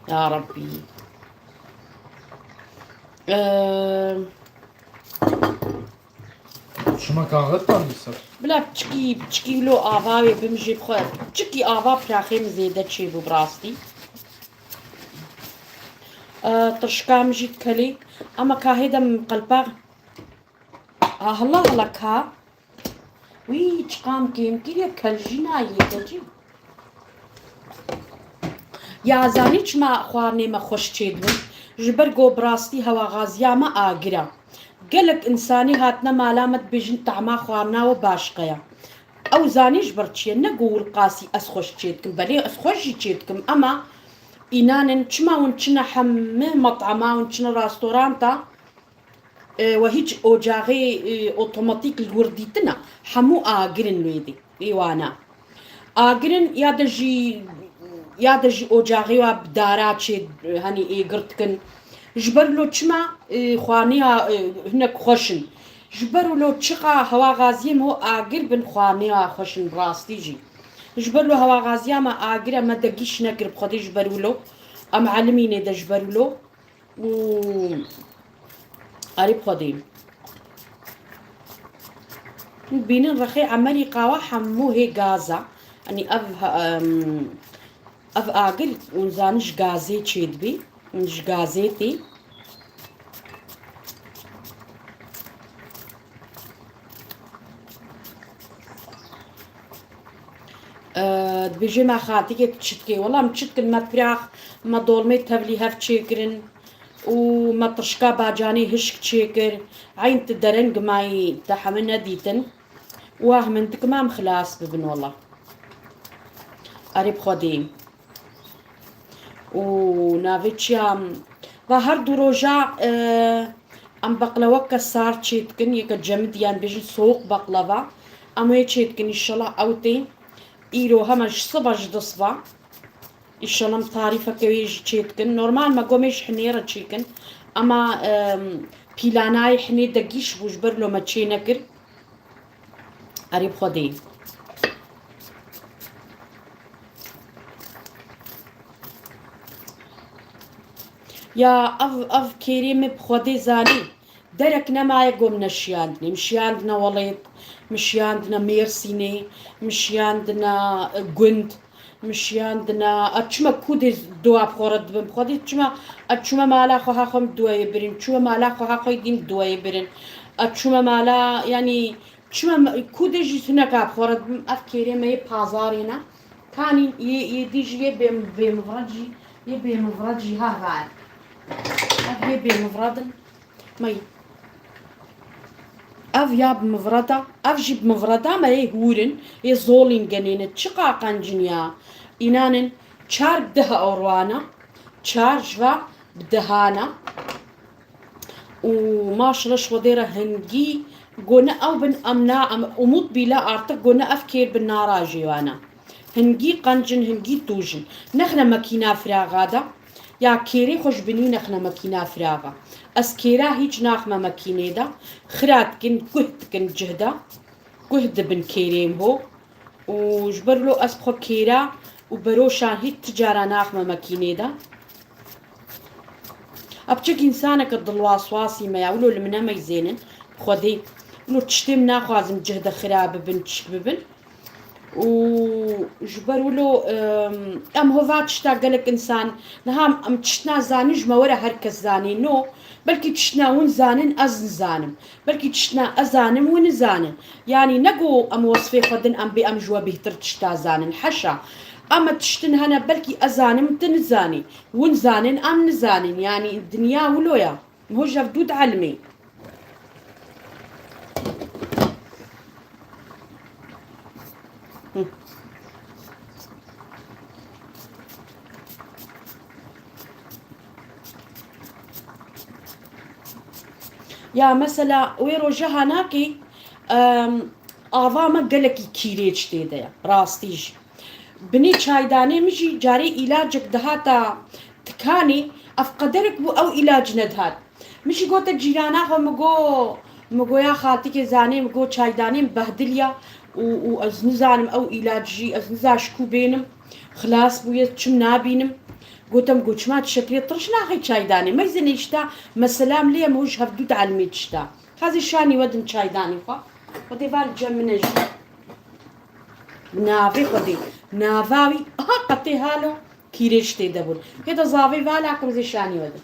Ya Rabbi. Ee, Şima kaxit tan li ser. Bila piçikî, piçikî wilo ava wê bimijê bixwe. Piçikî ava piraxê min zêde çêbû bi rastî. E, tirşika min jî dikelê. Ama kahê de min qelpax. A, hila hila ka. Wî, çiqam kêmkî ye, kel jî nayê te jî. Ya zanî çima xwarinê me xweş çêdibin? Ji ber ku bi rastî hewaxaziya me agir e. Gelek însanî hatine mala me dibêjin tahma xwarina we başqe ye. Ew zanî ji ber çi ye? Ne ku wilqasî ez xweş çêdikim, belê ez xweş jî çêdikim, ema înanin çima hûn çine hemî met'ema, hûn çine restoranta, e, we hîç ocaxê, e, otomatîk li wir dîtina. Hemû agir in wê dê, wê wana. Agir in ya de jî, ya de jî ocaxê wa bi dara çê, e, henî êgir dikin. Ji ber lo çima, e, xwaniya, e, hinek xweş in. Ji ber wilo çiqa hewa gaziyê me agir bin xwaniya xweş in bi rastî jî. Ji ber lo hewa gaziya me agir e, me degîş nekir bi Xwedê ji ber wilo. Em elimînê de ji ber wilo. Û erê bi Xwedê. Bînin rexê Emerîka wa hemû hê gaz e. Yanî ev, em, ev agir hûn zanin ji gazê çêdibî. Ji gazê tê. Eee, dibêje me xaltîkê tu çi dikê? Wela em çi dikin, me pirax, me dolmê tevlî hev çêkirin û me tirşika bacanê hişk çêkir. Eyn tu dereng mayî te heme nedîtin. Wah min dikim em xilas bibin wela. Erê bi Xwedê. Û navê çi ya? Va her du roja, e, em beqleweke sar çêdikin, yeke cemidiyan bêjin soğuk baklava. Em wê çêdikin, înşallah ew tê. Îro hemen ji siba ji du siba. Înşallah em tarîfeke wê jî çêdikin. Normal me gomê ji hinê re çêkin. Ama, e, pîlanayê hinê degîş bû ji ber lo me çê nekir. Erê bi Xwedê. Ya ev, ev kêrê min bi Xwedê zanî. Derek nemaye gom neşiyandinê. Min şiyandine welêt, min şiyandine Mêrsînê, min şiyandine, e, gund. Min şiyandina, ez çima kûdê dua bi xwe re dibim? Xwedê çima ez çûme mala xweha xwe min duayê birin, çûme mala xweha xwe dîm duayê birin. Ez çûme mala, yanî çima me-, kûdê jî hineka bi xwe re dibim? Ev kêrê me yê pazarê ne. Kanî yê, yê dî jî yê bê, bêmivret jî, yê bêmivret jî ha var. Ev yê bêmivret in. Mey. Ev ya bi mivreta, ev jî bi mivreta me yê hûr in, yê zolîn genê ne. Çiqa qencin ya. Înan in çar bi deh orwana, çar ji va bi dehana. Û maşallah ji Xwedê re hingî gone ew bin em na, em umut bîle artık gone ev kêr bin narajê wana. Hingî qencin, hingî tûj in. Nexne makîna firaxa de, ya kêrê xwe ji binî nexne makîna firaxa. Ez kêra hîç naxme makînê de. Xira dikin, guh dikin cih de. Guh dibin kêrê min ho. Û ji ber lo ez bi xwe kêra û beroşan hîç ti cara naxme makînê de. Ev çek însaneke dilwaswasî me ya, wilo li min nemeyzênin. Xwedê, wilo tiştê min naxwazim cih de xira bibin, çik bibin. Û ji ber wilo, em, em hova tişta gelek însan, niha em tiştna zanin ji me were her kes zanî. No, belkî tiştna hûn zanin, ez nizanim. Belkî tiştna ez zanim, hûn nizanin. Yanî ne ku em wesfê xwe din, em bê em ji we bêhtir tişta zanin. Heşa. Ama tiştin hene, belkî ez zanim, tu nizanî. Hûn zanin, em nizanin. Yanî dinya wilo ya. Hoj ev dû dielmê. Hı. Ya mesela wê roja hanakê, em, ava me gelekî kîrêç tê de ye, rastî jî. Binê çaydanê min jî carê îlacek dihata tikanê, ev qederek bû ew îlac nedihat. Min jî gote cîrana xwe, min go, min go ya xaltîkê zanê, min go çaydanê min behdiliya û, û ez nizanim ew îlac jî, ez niza ji ku bênim, xilas bûye, çim nabînim. Gote min go çima tu şeklê tirş naxê çaydanê? Meyzê nêşta, meselam lê em hoj hevdû dielmê tişta. Xazê şanî we din çaydanê xwe. Xwedê va li cem min e jî. Bi navê Xwedê. Nava wî, aha, qetê halo kîrêç tê de bûn. Hê de zavê vala kim zê şanî we de.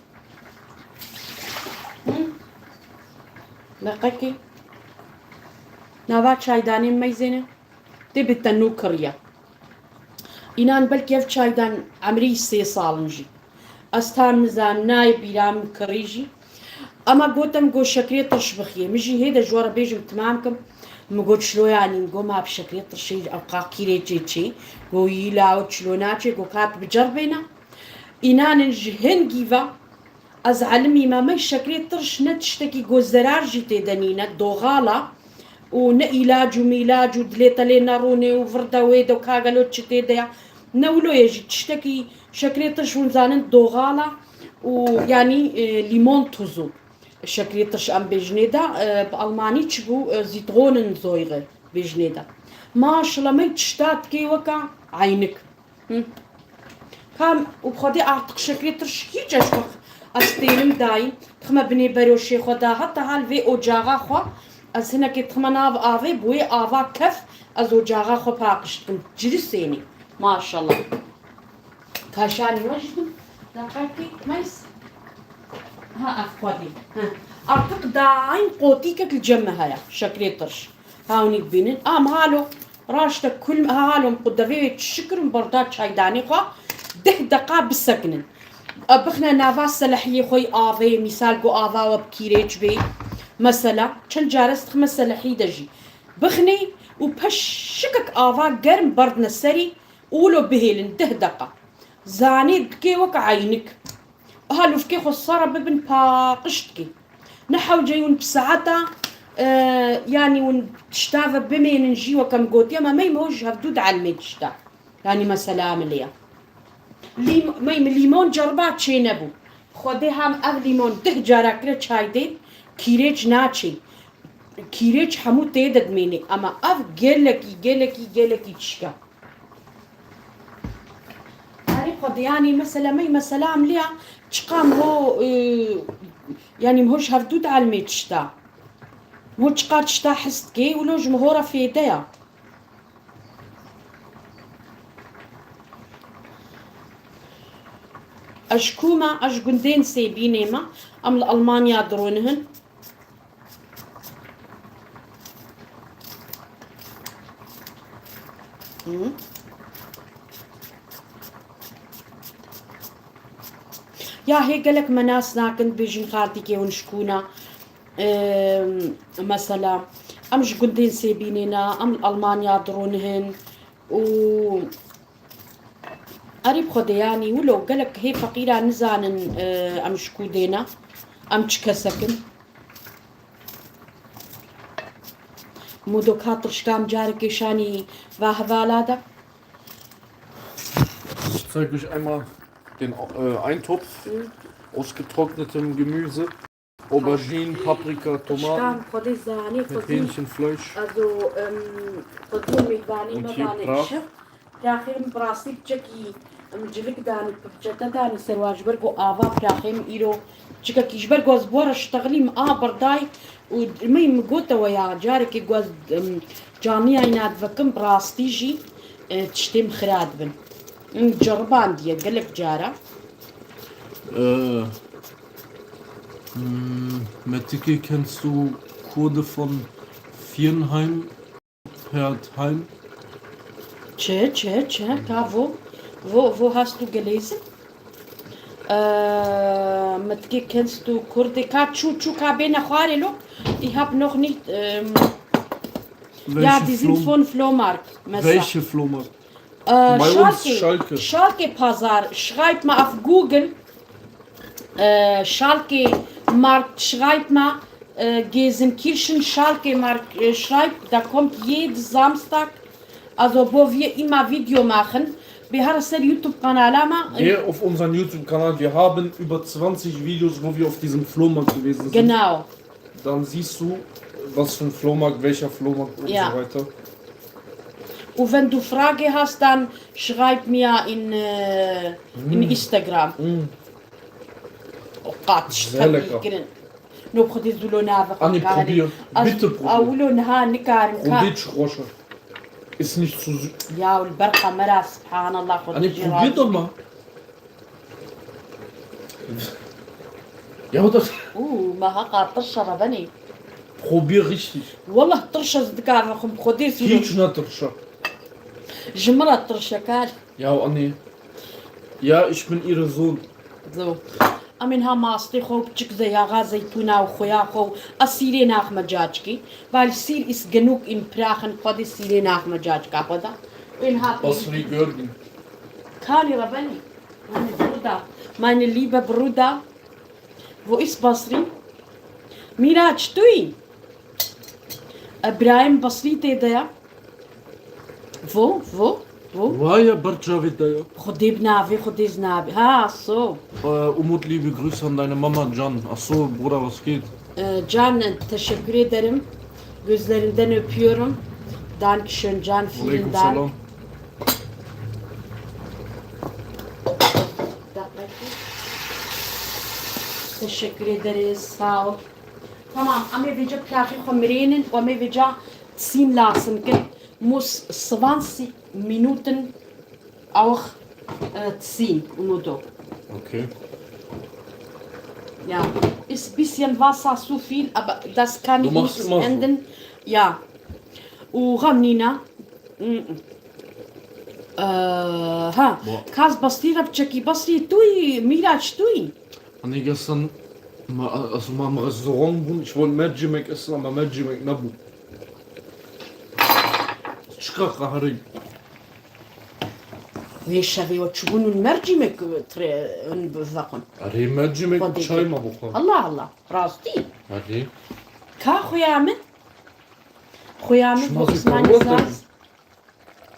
Hı? Deqekê. Nava çaydanê meyzêne. Tê bi tenû kiriye. Înan belkî ev çaydan emrî sê sal in jî. Ez tam nizan nayê bîra min kirî jî. Ema gotim go şekrê tirş bixiyê. Min jî hê de ji we re bêjim timam kim. Min got çilo yanî, min got ma bi şekrê tirşê ew qaqîrê çê çê. Go yî law çilo naçê, go kat bi cerbêne. Înan in ji hingî ve ez elimî me, me şekrê tirş ne tiştekî go zerar jî tê de nîne, doxal a û ne îlac û mîlac û dilê te lê nerûnê û vir de wê de û ka gelo çi tê de ya. Ne wilo ye jî tiştekî şekrê tirş hûn zanin doxal a û yanî, e, lîmon tuzu. Şekrê tirş em bêjinê de, e, bi almanî çi bû, e, Zîtronensäure bêjinê de. Maşallah me tişta dikê weka eynik. Hı. Kam û bi Xwedê artık şekrê tirş hîç ez xwe ez tênim dayî. Dixime binê beroşê xwe da heta hal vê ocaxa xwe. Ez hinekê dixime nav avê, bi wê ava kef ez ocaxa xwe paqij dikim. Cirisênî. Maşallah. Kaşanî we jî bin. Deqekê meys. Ha, ev Xwedê. Ha. Artık daîm qotîkek li cem me heye. Şekrê tirş. Hawnik bînin. Am halo. Raşte kul ha halo min qu devê wê çi kirin berda çaydanê xwe. Deh deqa bisekinin. E, bixne nava selehiyê xwe yî avê. Mîsal go ava we bi kîrêç bê. Mesela, çend care ez dixime selehî de jî. Bixnê û peşikek ava germ berdine serî û wilo bihêlin deh deqa. Zanê dikê wek eynik. Aha lufkê xwe sara bibin paqij dikê. Ne hewce hûn bi saeta, e, yanî hûn tişta ve bimênin jî weke min gotiye me mey me ji hevdû dielmê tişta. Yanî mesela min lê ya. Lîm-, mey min lîmon ceriba çê nebû. Xwedê hem ev lîmon deh cara kire çay dê, kîrêç naçê. Kîrêç hemû tê de dimênê. Ema ev gelekî, gelekî, gelekî çişka. Erê Xwedê, yanî mesela mey mesela em lê ya çiqa min ho, e, yanî min ho ji hevdû dielmê tişta. Min ho çiqa tişta his dikê, wilo ji min ho re fêde ya. Ez ji ku me? Ez ji gundên Sêbînê me. Em li Almanya dirûnihin. Hı. Ya hê gelek me nas nakin, dibêjin xaltîkê hûn ji ku ne. Em, mesela, em ji gundên Sêbînê ne, em li Almanya dirûnihin û erî bi Xwedê, yanî wilo gelek hê feqîra nizanin, e, em ji ku dê ne, em çi kesek in. Modok hat tirşkan carekê şanî va hevala de. Ich zeig euch einmal den, äh, Eintopf Mhm. aus getrocknetem Gemüse. Auberginen, Paprika, Tomaten, Tirşkan, Xwedê zanî, mit Xwedî. Hähnchenfleisch. Also, em, Xwedî mêvanî Und me hier danê Brach. Çi? Piraxê min bi rastî piçekî, em, cilik danî, piçete danî ser wan ji ber ku ava piraxê min îro piçekî ji ber ku ez bi we re ştexilîm a birday û min, min gote we ya carekê ku ez, em, canliyayîna divekim bi rastî jî, e, tiştê min xira dibin. Min ceribandiye gelek cara. Äh, hm, Metike, kennst du Kurde von Viernheim? Herdheim. Çi, çi, çi? Ka wo, wo, wo hast du gelesen? Äh, Metike, kennst du Kurde? Ka çu, çu ka bêne xwarê lo? Ich hab noch nicht, ähm, ja, Welche die sind Flohmarkt? Von Flohmarkt, mesela. Welche Flohmarkt? Äh, Bei uns Schalke, Schalke. Schalke Pazar. Schreibt mal auf Google. Äh, Schalke Markt, schreibt mal, äh, Gelsenkirchen Schalke Markt, äh, schreibt, da kommt jeden Samstag, also wo wir immer Video machen. Wir haben sehr YouTube-Kanal, aber, äh, Geh auf unseren YouTube-Kanal. Wir haben über zwanzig Videos, wo wir auf diesem Flohmarkt gewesen sind. Genau. Dann siehst du, was für ein Flohmarkt, welcher Flohmarkt und Ja. so weiter. Und wenn du Frage hast, dann schreib mir in, äh, in Mm. Instagram. Mm. Oh Gott, ich Sehr hab lecker. Nicht gern. Xwedê zû lo navê xwe Anne, bikarê. Probier. Ez Bitte probier. Ewlo niha nikarim ka. Xwedê çi xweş e. Ist nicht zu sü- Ya li ber kamera, subhanallah, Xwedê Anne, jê probier razî doch bî. Mal. Ja, das Û me heqa tirşe rebenê. Probier richtig. Wallah tirşe ez dikarim xwim Xwedê zû lo. Hiç ne tirşe. Ji min re tirşe kal. Ja, Anne. Ja, ich bin ihre Sohn. Zo. Em ê niha mastê xwe û piçik zeyaxa zeytûna û xuya xwe û ez sîrê naxme cacikê. Weil Sir ist genug im Prachen, Xwedê sîrê naxme cacika xwe de. Ên ha Basri gördüm. Kani rebenî. Meine Bruder. Meine liebe Bruder. Wo ist Basri? Miraç, tu yî? Ibrahim Basri tê de ya. Wo, wo, wo? Vaya ber çavê te ya. Xwedê bi navê, Xwedê ji navê. Ha, so. Äh, Umut, liebe Grüße an deine Mama Can. Ach so, Bruder, was geht? Ee, Can, teşekkür ederim. Gözlerinden öpüyorum. Dankeschön Can, vielen Dank. Aleyküm selam. Teşekkür ederiz, sağ ol. Tamam, em ê vêca piraxê xwe mirênin û em ê vêca zeytûn lasin kin. Muss zwanzig Minuten auch, äh, ziehen und so. Okay. Ja, ist bisschen Wasser zu viel, aber das kann ich nicht ändern. Du machst immer so. Ja. Û xem nîne. Mm. Ee, ha, Bo- Kaz Basri re biçekî. Basri, tu yî, Miraç, tu yî? Anne, gestern, ma, also ma im Restaurant bûn, ich wollte Mercimek essen, aber Mercimek nebû. Çika qahrî. Vê şevê we çûbûn û mercimek tirê, û veqin. Erê, mercimek Xwedê çay kir. Ma bixwe. Allah Allah, rastî. Erê. Ka xuya min? Xuya min Şima bu zî Osmanî teruwa zaz.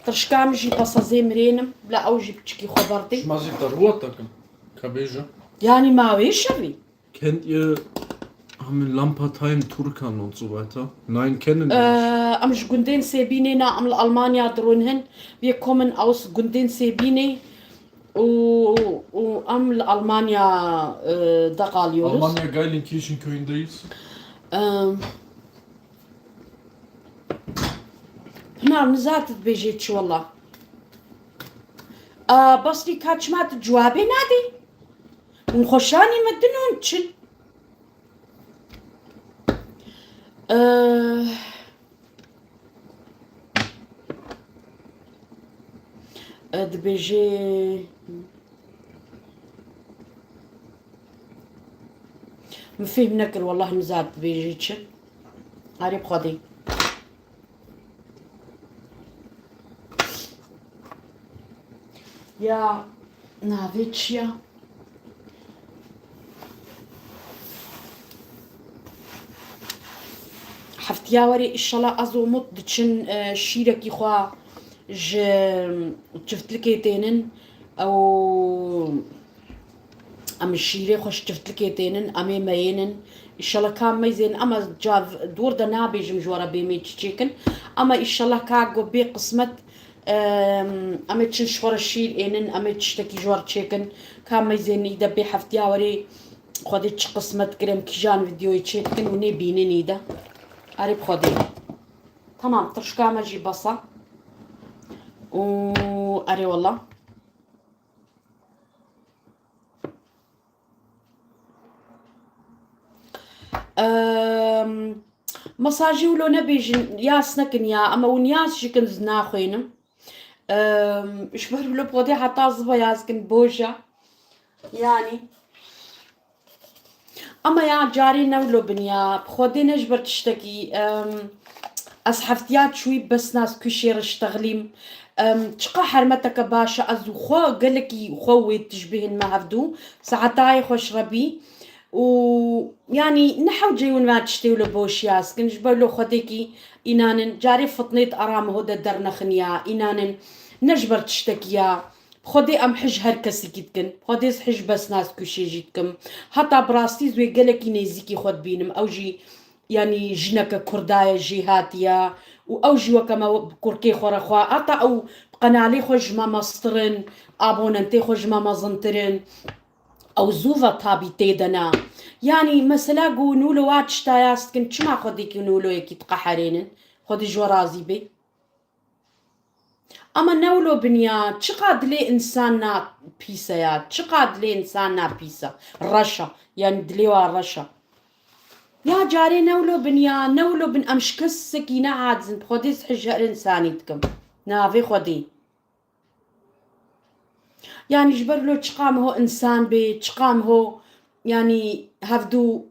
Tirşka min jî bes ez ê mirênim, bila ew jî piçikî xwe berdê. Şima zî teruwa tekin. Ka bêje. Yanî ma wê şevî. Kennt ihr, haben Lampertheim, Turkan und so weiter? Nein, kennen wir nicht. Ee, em ji gundên Sêbînê ne, em li Almanya dirûn hin. Wir kommen aus gundên Sêbînê û, û em li Almanya, e, de qalıyoruz. Almanya Geilenkirchenköy'ündeyiz. Ee, Pinar, niza tu dibêjê çi wela? A, Basrî, ka çima tu cewabê nadê? Hûn xweşanî me din hûn çin. Eh, eh, dibêjê, min fêhm nekir, wellah niza dibêjê çi. Erê bi Xwedê. Ya navê çi ya? Heftiya werê, inşallah, ez û Umut diçin, e, şîrekî xwe ji çiftlikê tênin. Ew Em şîrê xwe ji çiftlikê tênin, em ê meyênin. Îşallah ka meyzên, ama cav dûr de nabêjim ji we re bê mê çi çêkin. Ama îşallah ka go bê qismet, em, em ê çin ji xwe re şîr ênin, em ê tiştekî ji we re çêkin. Ka meyzên î de bê heftiya werê Xwedê çi qismet kirim, kîjan vîdeoyê çêdikin û nê bînin î de. Erê bi Xwedê. Tamam, tirşka me jî bes e. Û erê wela. Em, mesajê wilo nebêjin, yas nekin ya, ama hûn yas jî kin, ez naxwînim. Em, ji ber wilo podê heta ziva yas kin, boja. Yanî. Ama ya carê ne wilo bin ya, bi Xwedê ne ji ber tiştekî, em, ez heftiya çûyî bes nas kuşê re ştexlîm. Em, çiqa hermeteke baş e, ez û xwe gelekî xwe wê tişbihên me hevdû. Saetayê xweş Rebî. Û, yanî, ne hewceyê win me tiştê wilo boş yas kin, ji ber wilo Xwedêkî înanin, carê fitnê di ara me ho de dernexin ya, înanin, ne ji ber tiştekî ya. Xwedê em hij her kesekî dikin. Xwedê ez hij bes nas kuşê jî dikim. Heta bi rastî ez wê gelekî nêzîkî xwe dibînim. Ew jî, yanî jineke kurda ye, jêhatî ye. Û ew jî weke me bi kurkê xwe re xwe. Heta ew bi qenalê xwe ji me mestir in, abonentê xwe ji me mezintir in. Ew zû ve tabî tê de ne. Yanî mesela ku nûlo wa tişta yaz dikin, çima xwedî ku nûloyekî diqeherênin? Xwedî ji we razî bê. Ama newlo bin ya, çiqa dilê însan na pîs e ya, çiqa dilê însan na pîs e, reş e, yanî dilê wa reş e. Ya carê newlo bin ya, newlo bin, em ji kesekî ne aciz in, bi Xwedê ez hij her însanî dikim. Navê Xwedê. Yanî ji ber lo çiqa min ho însan bê, çiqa min ho, yanî hevdû,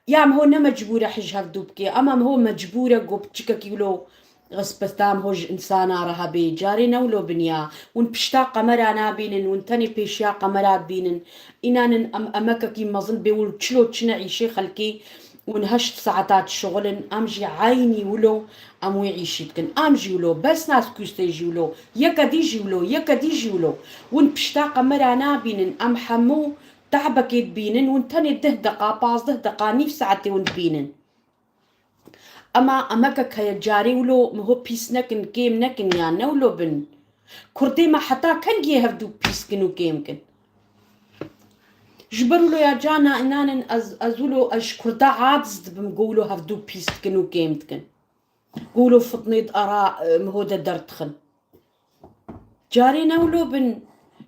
ya min ho ne mecbûr e hij hevdû bike, ama min ho mecbûr e ku piçikekî wilo xispeta min ho ji însana re hebe. Carê ne wilo bin ya. Hûn pişta qemera nabînin, hûn tenê pêşiya qemera dibînin. Înan in em emekekî mezin bê û çilo çine îşê xelkê, hûn heşt saeta dişixulin, em jî eynî wilo em wê îşî dikin. Em jî wilo, bes nas kustê jî wilo, yeke dî jî wilo, yeke dî jî wilo. Hûn pişta qemera nabînin, em hemû te'bekê dibînin, hûn tenê deh deqa, pazdeh deqa, nîv saetê hûn dibînin. Ema emekek heye, carê wilo min ho pîs nekin, kêm nekin ya, ne wilo bin. Kurdê me heta kengiyê hevdû pîs kin û kêm kin? Ji ber wilo ya cana înan in ez, ez wilo ez ji kurda aciz dibim ku wilo hevdû pîs dikin û kêm dikin. Ku wilo fitnê di ara, e, min ho de derdixin. Carê ne wilo bin,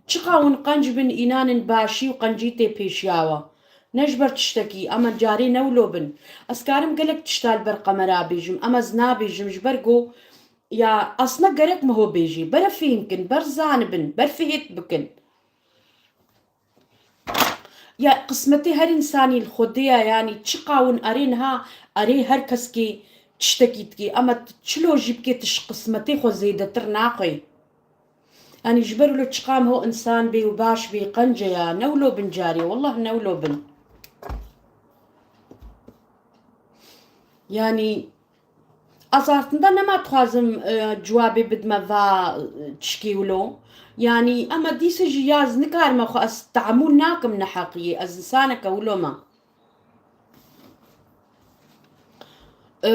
çiqa hûn qenc bin, înan in başî û qencî tê pêşiya we. Ne ji ber tiştekî, ama carê ne wilo bin. Ez karim gelek tişta li ber qemera bêjim, ama ez nabêjim ji ber ku ya aslında gerek min ho bêjî. Bere fêhm kin, ber zanibin, ber fihêt bikin. Ya qismetê her însanî li Xwedê ye, yanî çiqa hûn erê niha, erê her keskê tiştekî dikê, ama t-, çilo jî bikê, tu ji qismetê xwe zêdetir naxwê. Yanî ji ber wilo çiqa min ho însan bê û baş bê, qenc e ya, ne wilo bin carê, wallah ne wilo bin. Yanî, ez aslında nema dixwazim, e, cewabê bidime va, e, tişkî wilo. Yanî, ema dîsa jî ya ez nikarime xwe, ez tehemûl nakim neheqiyê, ez însaneke wilo me. E,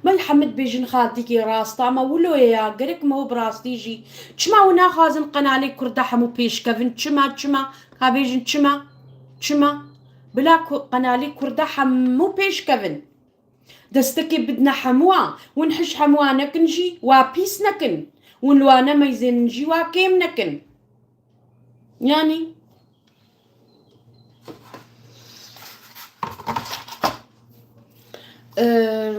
Mel Hemid bêjin xaltîkê rast e, ama wilo ye ya, gerek me ho bi rastî jî. Çima hûn naxwazin qenalê Kurda hemû pêşkevin? Çima, çima? Ka bêjin çima? Çima? Bila ku qenalê Kurda hemû pêşkevin. Destekê bidine hemûa, hûn hij hemûa nekin jî, wa pîs nekin. Hûn li wa nemeyzênin jî, wa kêm nekin. Yanî, em,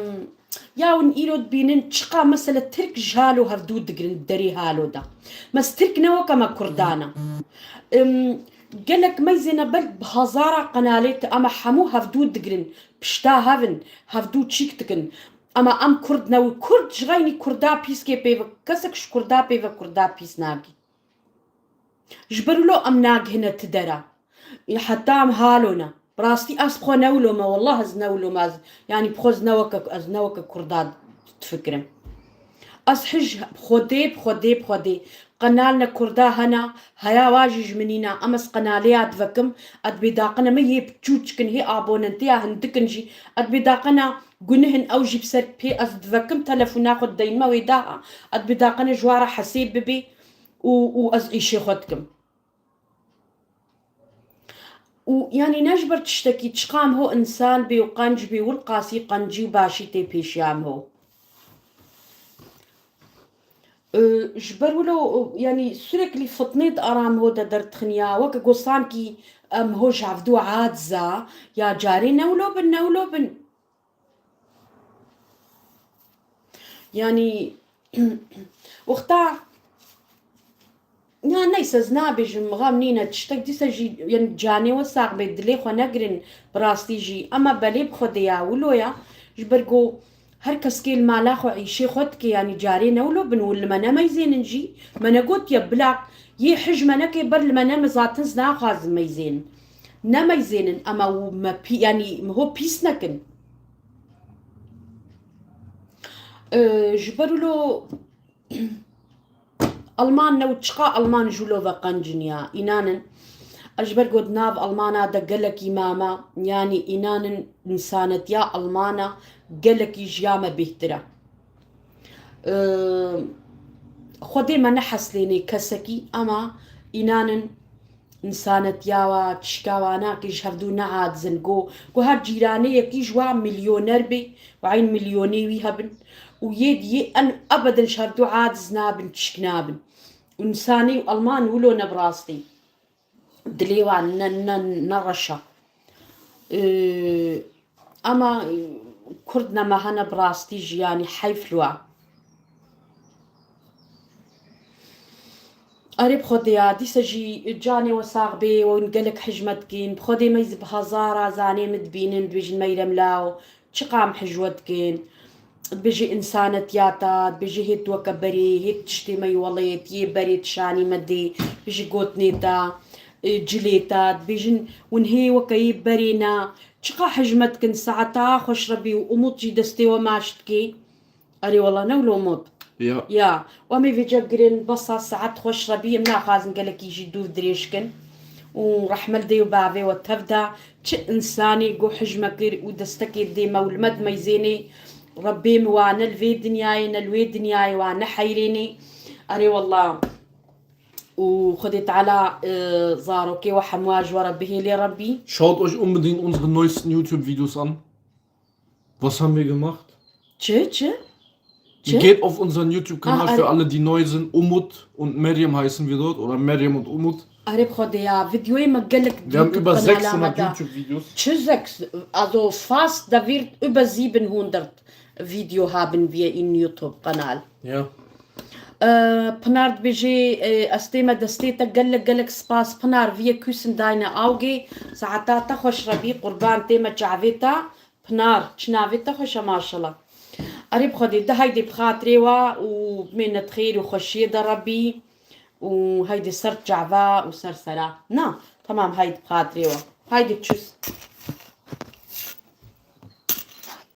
ya hûn îro dibînin çiqa mesela Tirk ji halo hevdû digirin derê halo de. Mes Tirk ne weke me Kurdan e. Em, gelek meyzêne belk bi hezara qenalê te, ama hemû hevdû digirin, pişta hev in, hevdû çîk dikin. Ama em Kurd ne, Kurd ji xeynî Kurda pîskê pê ve, kesek ji Kurda pê ve Kurda pîs nagî. Ji ber wilo em nagihine ti dera. Heta em halo ne. Bi rastî ez bi xwe ne wilo me, wallah ez ne wilo me, ez, yanî bi xwe ez ne weke, ez ne weke Kurda difikirim. Ez hij bi Xwedê, bi Xwedê, bi Xwedê. Qenal ne Kurda hena, heya wa jî ji min nîna, em ez qenalê ya divekim, ez dibê daqine me yê biçûçik in, hê abonentiya hindik in jî, ez dibê daqine gunih in, ew jî bi ser pê ez divekim, telefona xwe dideyime wê daha, ez dibê daqine ji wa re hesêb bibê û, û ez îşê xwe dikim. Û, yanî, ne ji ber tiştekî, çiqa em ho însan bê û qenc bê, wir qasî qencî û başî tê pêşiya em ho. Ee, ji ber wilo, yanî, sürekli fitnê di ara em ho de derdixin ya, weke ku sankî em ho ji hevdû aciz a, ya carê ne wilo bin, ne wilo bin. Yanî, wexta, ya neyse, ez nabêjim, xem nîne, tiştek dîsa jî, yanî canê we sax bê, dilê xwe negirin, bi rastî jî. Ema belê bi Xwedê ya, wilo ya, ji ber ku her keskê li mala xwe îşê xwe dike, yanî carê ne wilo bin, û li me nemeyzênin jî, me negotiye bila yê hij me neke, ber li me neme, zaten ez naxwazim meyzênin. Nemeyzênin, ema û me pî-, yanî me ho pîs nekin. Ee, ji ber wilo Alman ne û çiqa Alman ji wilo ve qenc in ya, înan in. Ez ji ber ku di nav Almana de gelekî mame, yanî înan in, însanetiya Almana gelekî ji ya me bêhtir e. Xwedê me neheslênê kesekî, ema înanin însanetiya wa, tişka wa nake ji hevdû neacizin. Go, go her cîranê yekî ji wa milyoner bê, û eyn milyonê wî hebin. Û yê diyê en ebedin ji hevdû aciz nabin, tişk nabin. Û însanî û Alman wilo ne bi rastî. Dilê wan ne, ne, ne reş e. Ee, ama, e, Kurd ne me hene bi rastî jî, yanî heyf li wan. Erê bi Xwedê ya, dîsa jî canê we sax bê, we hûn gelek hijmet dikin. Bi Xwedê me jî bi hezara zanê min dibînin, dibêjin Meyrem Law, çiqa em hijwe dikin. Dibêjî însanetiya te, dibêjî hêt weke berê, hêt tiştê me yî welêt, yê berê tişanî me dê, dibêjî gotinê te, e, cilê te, dibêjin hûn hê weke yê berê ne. Çiqa hijmet dikin, saeta xweş rebî û Umut jî destê we maç dikê. Erê wela ne wilo Umut. Ya. Ya, û em ê vêca girin, besa saet xweş rebî, em naxwazin gelekî jî dûr dirêj kin. Û rehme li dê û bavê we tev de, çi însanî go hij me kir û destekê dê me û li me dimeyzênê, Rebbê min wa ne li vê dinyayê ne li wê dinyayê wa neheyrênê. Erê wela. Û Xwedê Teala, e, zarokê we hemû ji we re bihêlê Rebbî. Schaut euch unbedingt unsere neuesten YouTube-Videos an. Was haben wir gemacht? Çi, çi? Geht auf unseren YouTube-Kanal für alle, die neu sind. Umut und Meryem heißen wir dort. Oder Meryem und Umut. Erê bi Xwedê ya, videoyê me gelek YouTube-Kanala me da. Wir haben über sechshundert YouTube-Videos. Çi sechs, also fast, da wird über siebenhundert Video haben wir in YouTube-Kanal. Ja. Ee, Pinar dibêjê, e, ez tême destê te, gelek gelek spas Pinar, wir küssen deine Augen. Saeta te xweş rebî, qurban tême çavê te. Pinar, çi navê te xweş e maşallah. Erê bi Xwedê, de haydê bi xatirê we û bimêne di xêr û xweşiyê de Rebbî û haydê ser çava û ser sera. Na, tamam, haydê bi xatirê we. Haydê çus.